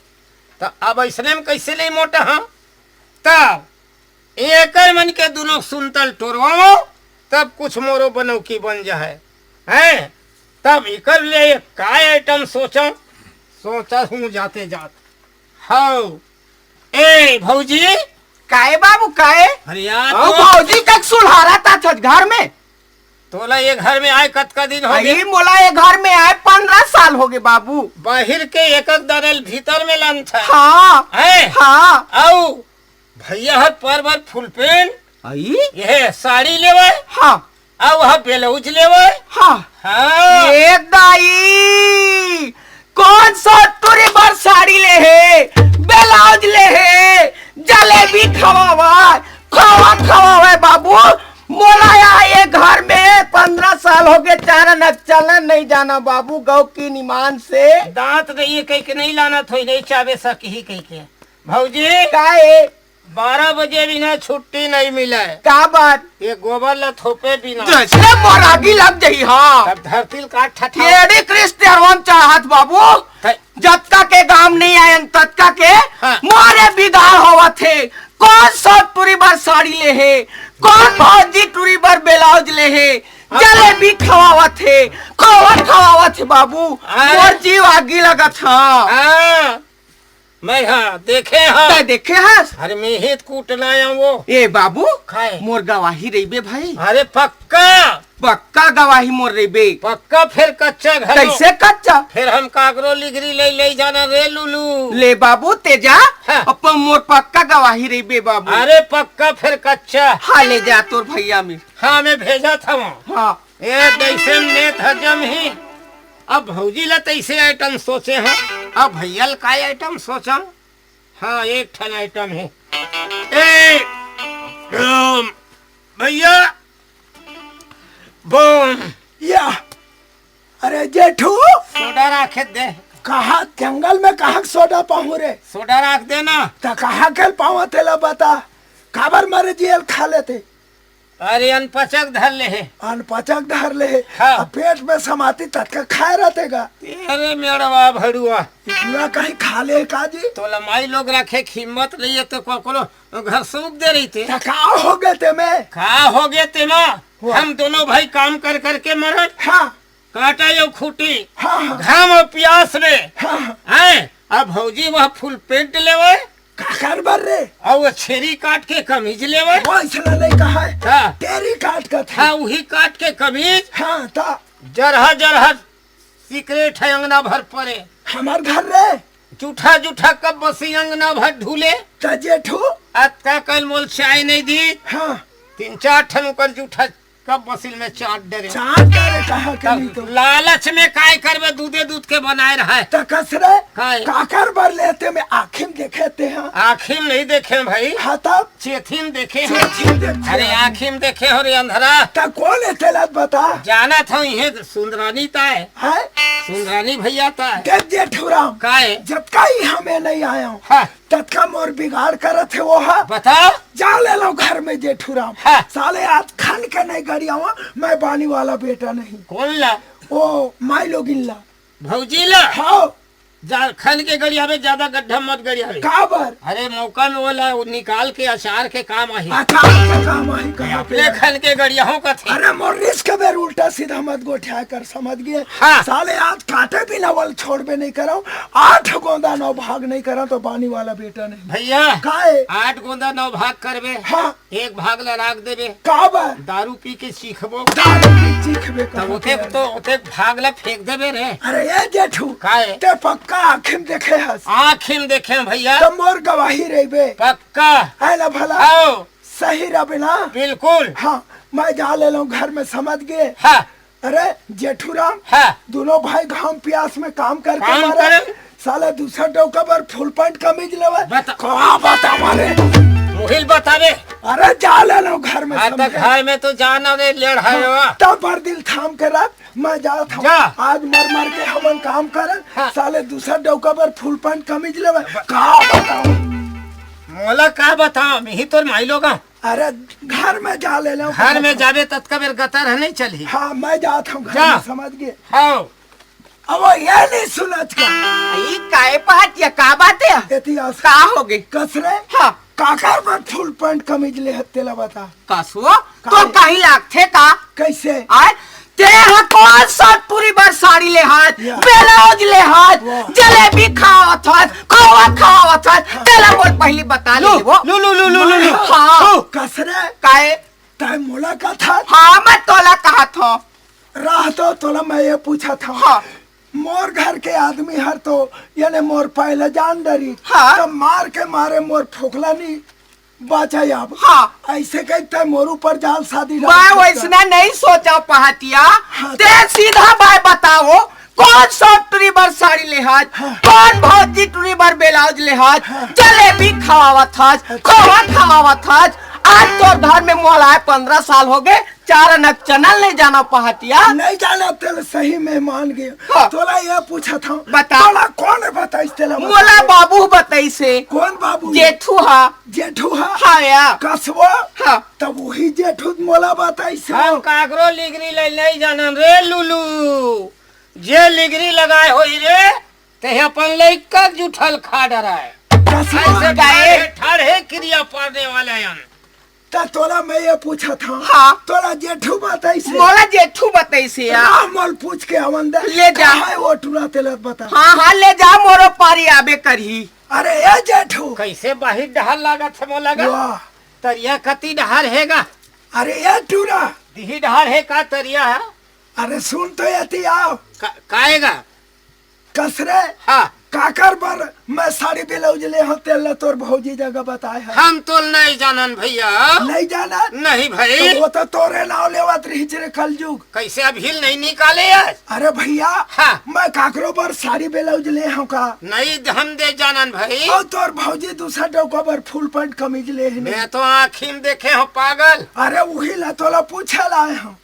त अब अइसने म कइसे नहीं मोटा हँव? तब एकर मन के दुनों सुनतल टोरवावँव, तब कुछ मोरो बनौकी बन जाहय। हैं? तब इकर ले का आइटम सोचँव, सोचत हँव जाते जात। हव। ए, भौजी। काहे बाबू, काहे? अरे यार, अउ तो भौजी कक सुलहारत हस घर में? तोला ये घर में आए कतका दिन होगे? अरे, मोला ये घर में आए पंद्रह साल होगे बाबू। बाहिर के एक एक दरल भीतर में लंथस। हाँ। हैं? हाँ। अउ भैया हर पर बर फुल पैंट, आई? ये साड़ी लेवय। हाँ। अउ वह ब्लाउज लेवय। हाँ। हाँ। ए दाई, कोन सा टुरी बर साड़ी ले हे, ब्लाउज ले हे, जलेबी खवावय, खोवा खवावय बाबू। मोला यहाँ ये घर में पंद्रह साल होगे, चार आना चलना नहीं जाना बाबू, गौकिन ईमान से। दाँत नहीं हे कहिके नहीं लानत होही, नहीं चाबे सकही कहिके। भौजी। काहे? बारह बजे बिना छुट्टी नहीं मिलय। का बात? ये गोबर ला थोपे बिना। जइसने मोर आगी लग जाही, हाँ। तब धरती ल काट ठठा। एड़ी क्रिस्टियन चाहत बाबू। तै- जतका के गाम नहीं आयन, ततका के हाँ। मोरे बिगाड़ होवत हे। कोन सा टुरी बर साड़ी ले हे, कोन भौजी टुरी बर ब्लाउज ले हे, हाँ। जलेबी खवावत हे, खोवा खवावत हे बाबू। अरे। मोर जीव आगी लगत हे। हाँ। मैं हा देखे हा। तै देखे हस? अरे मैं ही त कूटना आया वो। ए बाबू, काय? मोर गवाही रहिबे भाई। अरे पक्का। पक्का गवाही मोर रहिबे। पक्का फेर कच्चा घलो। कैसे कच्चा? फेर हम काकरो लिगरी ले, ले जाना रे लुलू। ले बाबू तेजा, हाँ। अपन मोर पक्का गवाही रहिबे बाबू। अरे पक्का फेर कच्चा। हाँ ले जा तोर भैया में। हाँ मैं भेजत हवँ। हाँ। ए, तइसे में नेत ह जमही। अब भौजी ला तइसे आइटम सोचे हँव, अब भैया ला का आइटम सोचँव? हाँ, एक ठन आइटम हे। ए, अम, भैया, बम। या, अरे जेठू। सोडा राखे दे। कहाँ जंगल में कहाँ सोडा पाहूँ रे? सोडा राख दे ना। त कहाँ के पावा तेला बता। काबर मरे जियल खा लेते। अरे अनपचक धर ले हे। अनपचक धर ले हे। हाँ। अब पेट में समाती ततका खाए रहते गा। अरे मेड़वा भड़ुआ। इतना कहीं खा ले का जी? तोला माई लोग रखे हिम्मत नहीं हे तो कोकरो घर सूख दे रहिते। त का हो गए ते में? का हो गए ते मा? वाह। हम दोनों भाई काम कर करके मरन। हाँ। काटा यो खूटी। हाँ, हाँ। घाम और प्यास में। हाँ, हाँ। हैं? अब भौजी वह फुल पैंट लेवे। काकर बर रे? अउ वो छेरी काट के कमीज लेवे। वो अइसना नहीं कहा है। हाँ। तेरी काट का था। हाँ, वही काट के कमीज। हाँ, ता। जरहा, जरहा सिकरेट हे अंगना भर परे। हमार घर रे। जूठा, जूठा कप बसी अंगना भर ढूले। त जेठू। अतका कल मोल चाय नहीं दी। हाँ। तीन चार ठन ओकर जूठा कब बसिल में चाट डरे। चाट डरे कहा के तब नहीं तो। लालच में काय करबे, दूधे दूध के बनाए रहे। त कस रे, काय? काकर बर लेते में आँखी में देखे ते हाँ। आँखी में नहीं देखे भाई। हाँ तब? चेथी में देखे हो। चेथी में देखे अरे हो। आँखी में देखे हो रे अंधरा। त कौन है तेला बता? जानत हो ये सुंदरानी ताय। हैं? सुंदरानी भैया ताय। देख जेठूराम। काय? जतका ही हमें नहीं आया हूँ। हाँ। ततका मोर बिगाड़ करत हे वो हा। बता। जा ले लो घर में जेठूराम। हाँ। साले आज खन के नहीं गड़ियावा, मैं बानी वाला बेटा नहीं। कौन ला? ओ, माई लोगिन ला। भौजी ला? हाँ। जा, खन के गड़ियावे, ज्यादा गड्ढा मत गड़ियावे। काबर? अरे, मौका में ओला निकाल के अचार के काम आही। अचार के काम आही, कहा अपने खन के गड़ियाहूं कथे। अरे, मोर रिस्क बेर उल्टा सीधा मत गोठिया कर, समझ गए? हाँ। साले आज काटे बिना वल छोड़बे नहीं करव, आठ गोंदा नौ भाग नहीं करव तो बानी वाला बेटा नहीं। भैया, काहे? आठ गोंदा नौ भाग करबे। हाँ। एक भाग ला राख देबे। काबर? दारू पी के चीखबो। दारू पी चीखबे तब कहाँ ओते पे? तो ओते भाग ला फेंक देबे रे। अरे ए जेठू, काहे? ते पक्का आँखिन देखे हस? आँखिन देखे हंव भैया। तो मोर गवाही रहिबे। पक्का। है ना भला? आओ। सही रहिबे ना? बिल्कुल। हाँ, मैं जा ले लूं घर में, समझ गए? हाँ। अरे जेठू राम, हाँ। दोनों भाई घाम प्यास में काम करके काम मरे। करे। साला दूसर डौका बर फुल पैंट कमीज लेवे। बता। का बतावा रे? मुहिल बतावे। अरे जा ले लो घर में हाँ, तो समझे। घर में तो जाना रे, लेड़ है हाँ, वा। तब पर दिल थाम के रख, मैं जात हूँ। जा। आज मर मर के हमन काम करन, हाँ। साले दूसर डौका बर फुल पैंट कमीज लेवे। ब- का बताऊं? मोला का बताऊं, हम ही तोर माई लोग हन। अरे घर में जा ले लो। घर में जाबे ततका बेर गतर ह नहीं चलही। हाँ, मैं जात हूँ घर जा। में, समझ गए? हाँ। अब ये नहीं सुनत का। ई काहे पहटिया, का बात है? एती आस का हो गई? कस रे? हाँ। काकर बर फुल पैंट कमीज ले हस तेला बता। कसो? काहे? तो कहीं लागथे का? कैसे? आय, ते ह कोन सा टुरी बर साड़ी ले हस, या। ब्लाउज ले हस, वाह। जलेबी खावत हस, खोवा खावत हस, हाँ। तेला बोल पहली बता ले लू, वो। लू, लू, लू, लू, लू, लू। हाँ। लू। कस रे? काहे? तै मोला कथा? हाँ, मैं तोला कहा था। रह तो तोला मैं ये पूछा था। हाँ। मोर घर के आदमी हर तो, यानी मोर पहले जान डरी। हाँ। तो मार के मारे मोर फोकला नहीं बाचा अब। हाँ। ऐसे कही तै मोर ऊपर जाल शादी मैं डाल सकता। वैसना नहीं सोचा पहटिया। हाँ। ते सीधा बाय बताओ, कोन सा टुरी बर साड़ी ले हस, हाँ। कोन भौजी टुरी बर ब्लाउज ले हस, हाँ। जलेबी खवावत हस, अच्छा। खोवा खवावत हस। आज तोर घर में मोला आए पंद्रह साल हो गए, चार आना चैनल नहीं जाना पहटिया। नहीं जाना तेल सही मेहमान गए। हाँ। तोला ये पूछा था, बता। तोला कौन बताइस तेला बता? मोला बाबू बताइस हे। कौन बाबू? जेठू हा। जेठू हा? हाँ या। कसबो? हाँ। तब वही जेठू मोला बताइस हे। हम काकरो लिगरी ले नहीं जानन रे लुलू। जे लिगरी लगाए होई रे, ते अपन लइका जूठल खा डराए। कसबो? ऐसे गाए। ठाढ़े, ठाढ़े क्रिया पाने वाले हन। त तोला मैं ये पूछत हंव, हाँ। तोला जेठू बताइस हे? मोला जेठू बताइस हे यार। राम मोल पूछ के आवन दे। ले जा। कहाँ हे वो टूरा तेला बता। हाँ, हाँ, ले जा, मोरो पारी आबे करही। अरे ए जेठू। कैसे बाहिर डहर लागत हे मोला गा? वाह। तरिया कती डहर हे गा? अरे ए टूरा। दिही डहर हे का तरिया हे? अरे सुन तो एती आव। का, काहे गा? कस रे? हाँ। काकर बर मैं साड़ी ब्लाउज ले हंव, तेला तोर भौजी जगह बताए हे। हम तो नहीं जानन भैया। नहीं जानन? नहीं भाई। तो वो तो तोरे नाव लेवत रहिस रे कलजुग। कैसे अभी नहीं निकाले आज? अरे भैया, हाँ। मैं काकरो बर साड़ी ब्लाउज ले हंव का? नहीं, हम दे जानन भाई। और तोर भौजी दूसर डौका बर फुल पैंट कमीज ले हे। मैं तो आँखी में देखे हंव पागल। अरे उही ला तोला पूछे ला आए हंव।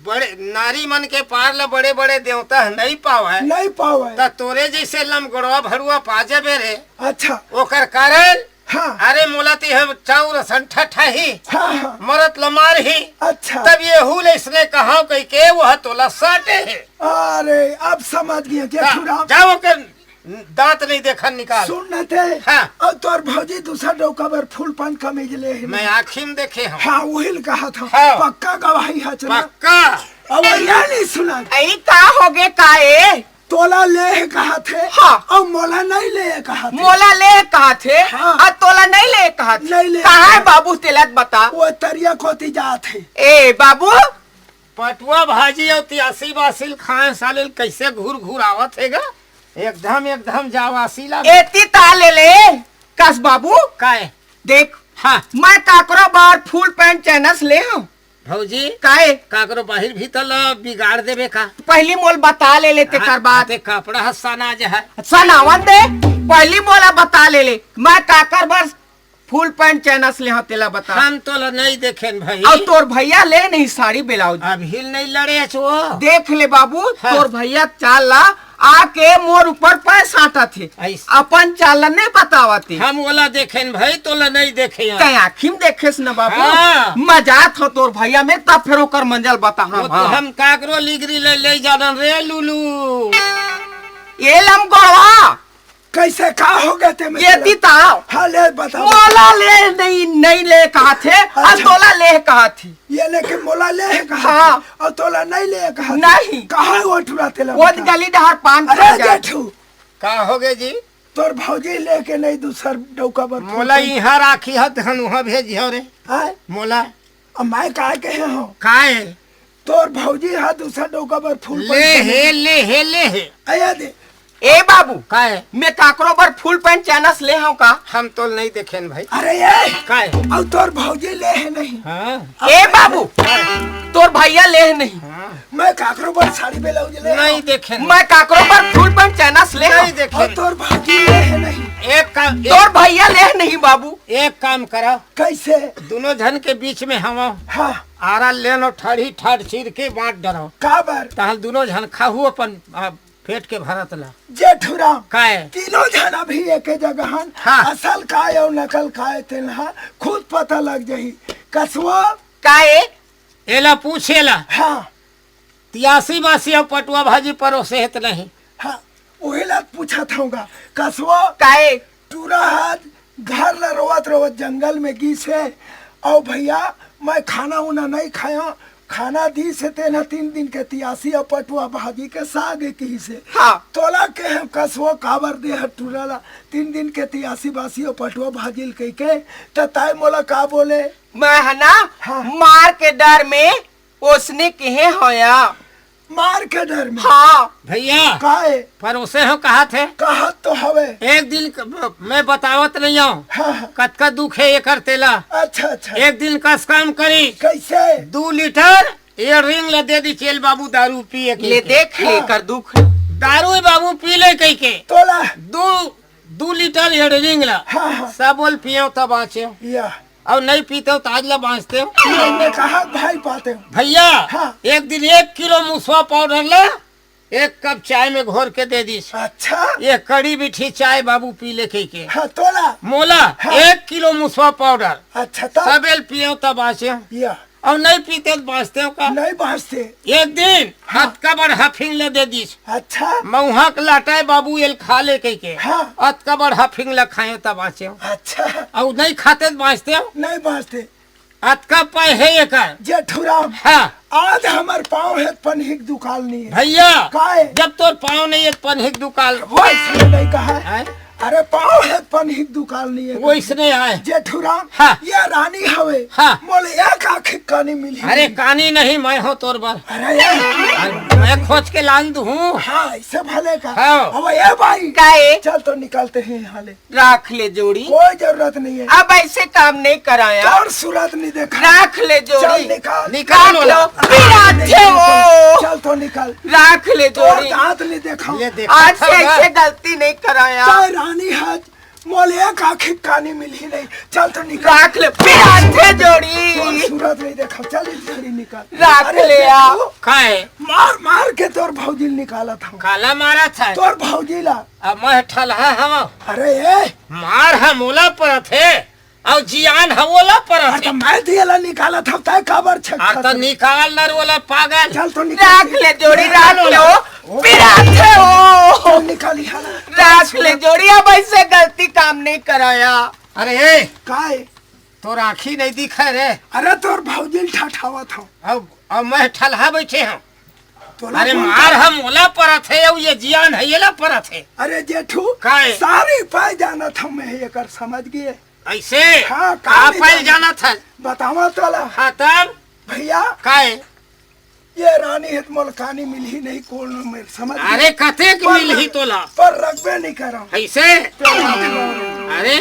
बड़े नारी मन के पार ला बड़े-बड़े देवता ह नहीं पावय। नहीं पावय। त तोरे जैसे लमगड़वा भरुआ पा जबे रे। अच्छा। ओकर कारण, हाँ। अरे मोला त यह चाउर असन ठठाही, हाँ, हाँ। मरत ल मारही। अच्छा। तब येहू ले इसने कहाव कहिके वह तोला साटे हे। अरे अब समझ गया, ता, जेठू राम। जाओ ओकर दांत नहीं देखन निकाल। सुन न ते, हाँ। और तोर भौजी दूसर डौका बर फुल पैंट कमीज ले हे। मैं आँखी में देखे हंव। हाँ, उही ल कहा था। हाँ। पक्का गवाही हे चला। पक्का। अब ये नहीं सुना। अई का होगे का ए? तोला ले हे कहा थे। हाँ। और मोला नहीं ले हे कहा थे। मोला ले हे कहा थे। हाँ। और तोला नहीं ले हे कहा थे। नहीं ले हे कहा हे कहा। बाबू तेला त बता। वो तरिया कोती जात हे। ए बाबू। पटुआ भाजी अउ तियासी बासी ल खाए साले ल कैसे घुर घुर आवत हे गा? एकदम, एकदम जावासी ला। एती ता ले ले, कस बाबू। काय? देख, हाँ। मैं काकरो बर फुल पैंट चैनस ले हंव। भौजी, काय? काकरो बाहिर भीतर ला बिगाड़ देबे का? पहली मोल बता ले लेते हाँ, कर बात। ते कपड़ा ह सना जे हे। सनावन दे, पहली मोला बता ले ले। मैं काकर बर फुल पैंट चैनस ले हंव, तेला बता। हम तोला नहीं देखेन भाई। अउ तोर भैया ले नहीं साड़ी ब्लाउज। अभी नहीं लड़े अच वो। देख ले बाबू, हाँ। तोर भैया चाल ला आके मोर ऊपर पैर साटत हे। ऐस- अपन चाल ला नहीं बतावत हे। हम ओला देखेन भाई, तोला नहीं देखे हंव। तैं आँखी में देखेस न बाबू। हाँ। मैं जात हंव तोर भैया में, तब फेर ओकर मंजल बता। वो तो हाँ। हम काकरो लिगरी ले, ले जानन रे लुलू। ए लमगोड़वा, कैसे, का हो गे ते में ये तेला? ती ताव। हाँ, ले बता, मोला बता। ले नहीं, नहीं ले कहा थे, और अच्छा। तोला ले कहा थी। ये लेके मोला ले कहा हाँ। थी, और तोला नहीं ले कहा थी। नहीं। कहाँ वो ठुरा तेला वो बता? गली डहर पान अरे खा जाए। जेठू। का हो गे जी? तोर भौजी लेके नहीं दूसर डौका बर मोला फूल इहाँ राखी हत हन उहाँ भेजी हो रे। आय? मोला। अब मैं काय कहे हो? काय? तोर भौजी हा दूसर डौका बर फूल ले पंचमी हे, ले हे, ले हे। आया दे। ए बाबू, काय? मैं काकरो बर फूल पैंट चैनस ले हूँ का? हम तो नहीं देखेन भाई। अरे ये। काय? अब तोर भौजी ले हे नहीं। हाँ। अब ए मैं बाबू, काय? तोर भैया ले हे नहीं। हाँ। मैं काकरो बर साड़ी ब्लाउज ले नहीं हूँ। देखेन। मैं काकरो बर फूल पैंट चैनस ले नहीं हूँ। देखेन। और तोर भौजी ले हे नहीं। एक काम, तोर एक भैया ले हे नहीं बाबू। एक काम करा। कैसे? दोनों झन के बीच में हवा। हाँ। आरा ले लो, ठाढ़ी ठाढ़ चीर के बांट डरो। का बर? तहन दोनों झन खाहू अपन, आ, पेट के भरत ला। जेठूराम, काय? तीनों झन अभी एके जगह हन। हाँ। असल काय अउ नकल काय तेन हा खुद पता लग जही। कसवा। काय? एला पूछ एला। हाँ। तियासी बासी अउ पटुआ भाजी परोसे हे त नहीं। हाँ, उही ला पूछत हूँ गा। कसवा। काय? टूरा हा घर ला रोवत रोवत जंगल में गिस हे। अउ भैया, मैं खाना उना नहीं खाया, खाना दिस हे तेन हा तीन दिन के तियासी अउ पटुआ भाजी के साग हे किहिस हे। हाँ। तोला केहेंव कसवा काबर दे हस टूरा ला तीन दिन के तियासी बासी अउ पटुआ भाजी ल कहिके, त तैं मोला का बोले? मैं हा ना हाँ। मार के डर में ओसने केहे हों या। मार के डर में? हाँ। भैया, काय? परोसे हो कहा थे? कहा तो हवे। एक दिन क-, मैं बतावत नहीं हूँ। हाँ, हाँ। कतका दुख हे एकर तेला। अच्छा, अच्छा। एक दिन कस काम करी। कैसे? दू लीटर ये रिंग ला दे दी, चल बाबू दारू पिए के ले के। देख हाँ। एकर दुख। दारू ही बाबू पी ले कहिके। तोला? दू, दू लीटर ये रिंग ला। हाँ, हाँ। सब बोल पियो तब बाँचे। या। अउ नहीं पीते हो त आज ला बाँचते हो। नहीं, मैं कहा भाई पाते हो। भैया, हाँ। एक दिन एक किलो मुसवा पाउडर ला एक कप चाय में घोर के दे दिस। अच्छा। ये कड़ी मीठी चाय बाबू पी ले कहिके। हाँ, तोला। मोला हाँ। एक किलो मुसवा पाउडर। अच्छा, तब? सबेल पियो तब बाँचे हो। या। अउ नहीं पीते त बाँचते हो का? नहीं बाँचते। एक दिन हाँ। अतका बड़ हफिंग ला दे दिस। अच्छा। मउहा के लाटा हे बाबू, एल खा ले कहिके। हाँ। अतका बड़ हफिंग ला खाए त बाँचे हो। अच्छा। अउ नहीं खाते त बाँचते हो। नहीं बाँचते। अतका पाय हे एकर। जेठूराम, हाँ। आज हमर पाँव हे त पनही के दुकाल नहीं हे। भैया, काय? जब तोर पाँव नहीं हे त पनही के दुकाल। वइसने नहीं कहा। हैं? अरे पाँव हे त पनही के दुकाल नहीं हे। वइसने आय। जेठूराम, हाँ। ये रानी हवे। हाँ। मोले एक आँखी कानी मिलही अरे नहीं। कानी नहीं, मैं हों तोर बर। अरे ये। अरे, मैं खोज के लान दूँ। हाँ, ऐसे भले का। हाँ। अब ये भाई। काय? चल तो निकलते हैं यहाँ ले। राख ले जोड़ी। कोई जरूरत नहीं हे। अब ऐसे काम नहीं कराया। तोर सूरत नहीं देखा। राख ले जोड़ी। चल निकाल। निकाल राख लो। लो। पिराथे हो। चल तो निकल। राख ले तोर जोड़ी। दांत नहीं देखा। ये देखा आज से था ना? ऐसे गलती नहीं कराया। चाहे रानी हस, मोले एक आँखी कानी मिलही नहीं। चल तो निकल। राख ले। पिराथे जोड़ी। तोर सूरत नहीं देखा। चल इस जोड़ी निकाल। राख अरे ले आ। देखो, काय? मार मार के तोर भौजी ल निकालत हूँ। काला मारा था? तोर भौजी ला। अब मैं ठलहा हवं। अरे ए! मार ह मोला परत हे, अउ जियान ह ओला परत अरे हे। त मैं दिए ला निकालत हव, तै काबर छक अरे त निकाल न रे ओला पागल। चल तो निकाल। राख ले जोड़ी, राख लो। पिराथे हो। चल निकाल यहाँ। राख ले जोड़ी, अब ऐसे गलती काम नहीं कराया। अरे ए! काय? तोर आँखी नहीं दिखे रे। अरे तोर भौजी ल ठठावत हव। अब, अब मैं ठलहा बैठे हूँ। तोला अरे कौन मार ह मोला परत हे, अउ ये जियान ह एला परत हे। अरे जेठू, काय? सारी पाय जानत हूँ मैं एकर, समझ गे? ऐसे? हाँ, का का नहीं पाय जाने? जानत हस? बतावा तोला। हाँ, तब? भैया। काय? ये रानी हे त मोला कानी मिलही नहीं, कोन मेर समझ गे? अरे कतेक पर मिलही तोला? पर रखबे नहीं करव। ऐसे? पर रखबे नहीं। अरे,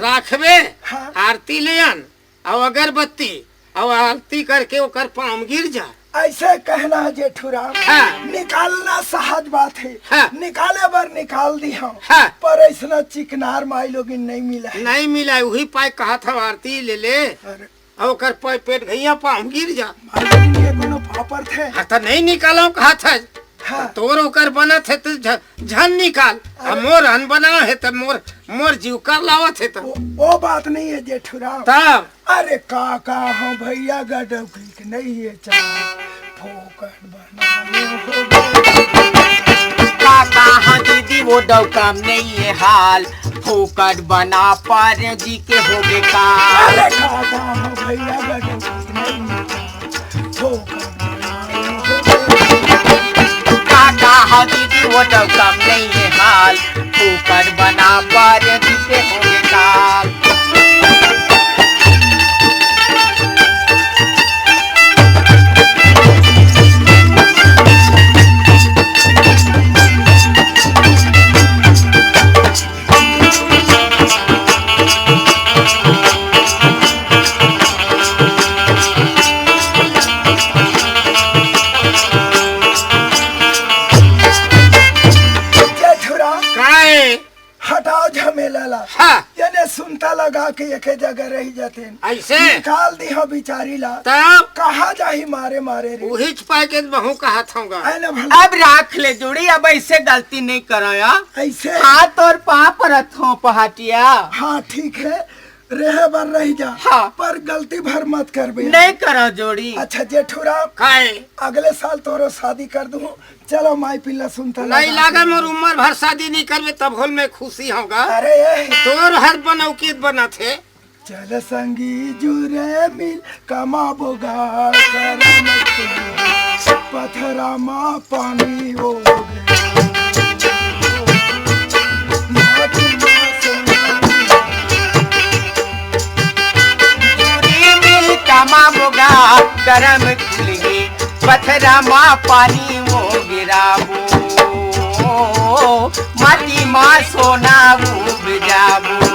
रखबे? हाँ। आरती ले आन। अउ अगरबत्ती, अउ आरती करके ओकर पाँव गिर जा। ऐसे कहना हे जेठूराम, हाँ। निकालना सहज बात हे। हाँ। निकाले बर निकाल दिहव। हाँ। पर ऐसना चिकनार माईलोगिन नहीं मिला हे। नहीं मिला हे, उही पाय कहत हव आरती ले ले। अरे। अउ ओकर पाय पेट घइया पाँव गिर जा। माईलोगिन के कोनो पापर थे? हाँ, त नहीं निकालव कहत हस। हाँ। तोर ओकर बनत हे त झ-, झन निकाल। अरे। अब मोर अन बना हे त मोर, मोर जीव कर लावत हे त। वो, वो बात नहीं हे जेठूराम। तब? अरे का, का हो भैया, गडौकी के नहीं हे चाल, फोकट बना ले हो। का, का हो दीदी, वो डौका में ये हाल, फोकट बना पर जी के हो गे काल। अरे का काम हो भैया, गजब नहीं। फोकट बना, हो गे। का कहा दीदी, वो डौका में ये हाल, फोकट बना पर जी के हो गे काल। जेठुरा, काय? हटाओ झमेला ला। हाँ। ये ने सुनता लगा के एके जगह रही जातेन। ऐसे? निकाल दिहा बिचारी ला। तब? कहाँ जाही मारे मारे रे? उहीच पाए के महूँ कहत हँव गा। है ना भला? अब राख ले जोड़ी, अब ऐसे गलती नहीं करो या। ऐसे? हाथ और पाँव परत हँव पहाटिया। हाँ, ठीक है, रहे बर रही जा। हाँ। पर गलती भर मत करबे। नहीं करो जोड़ी। अच्छा जेठुरा, काय? अगले साल तोरो शादी कर दूँ। चलो माई पिल्ला सुनता नहीं लगा लागे, के। मोर उम्र भर शादी नहीं करबे, तब होल मैं खुशी हँव गा। अरे ए। तोर हर बनौकित बनत हे। चल संगी जुरे मिल कमाबो गा करम के, पथरा मा पानी हो गे। माटी मा सोना जुरे मिल कमाबो गा करम खुलही, पथरा मा पानी वो गिराबो, माटी मा सोना वो गिराबो।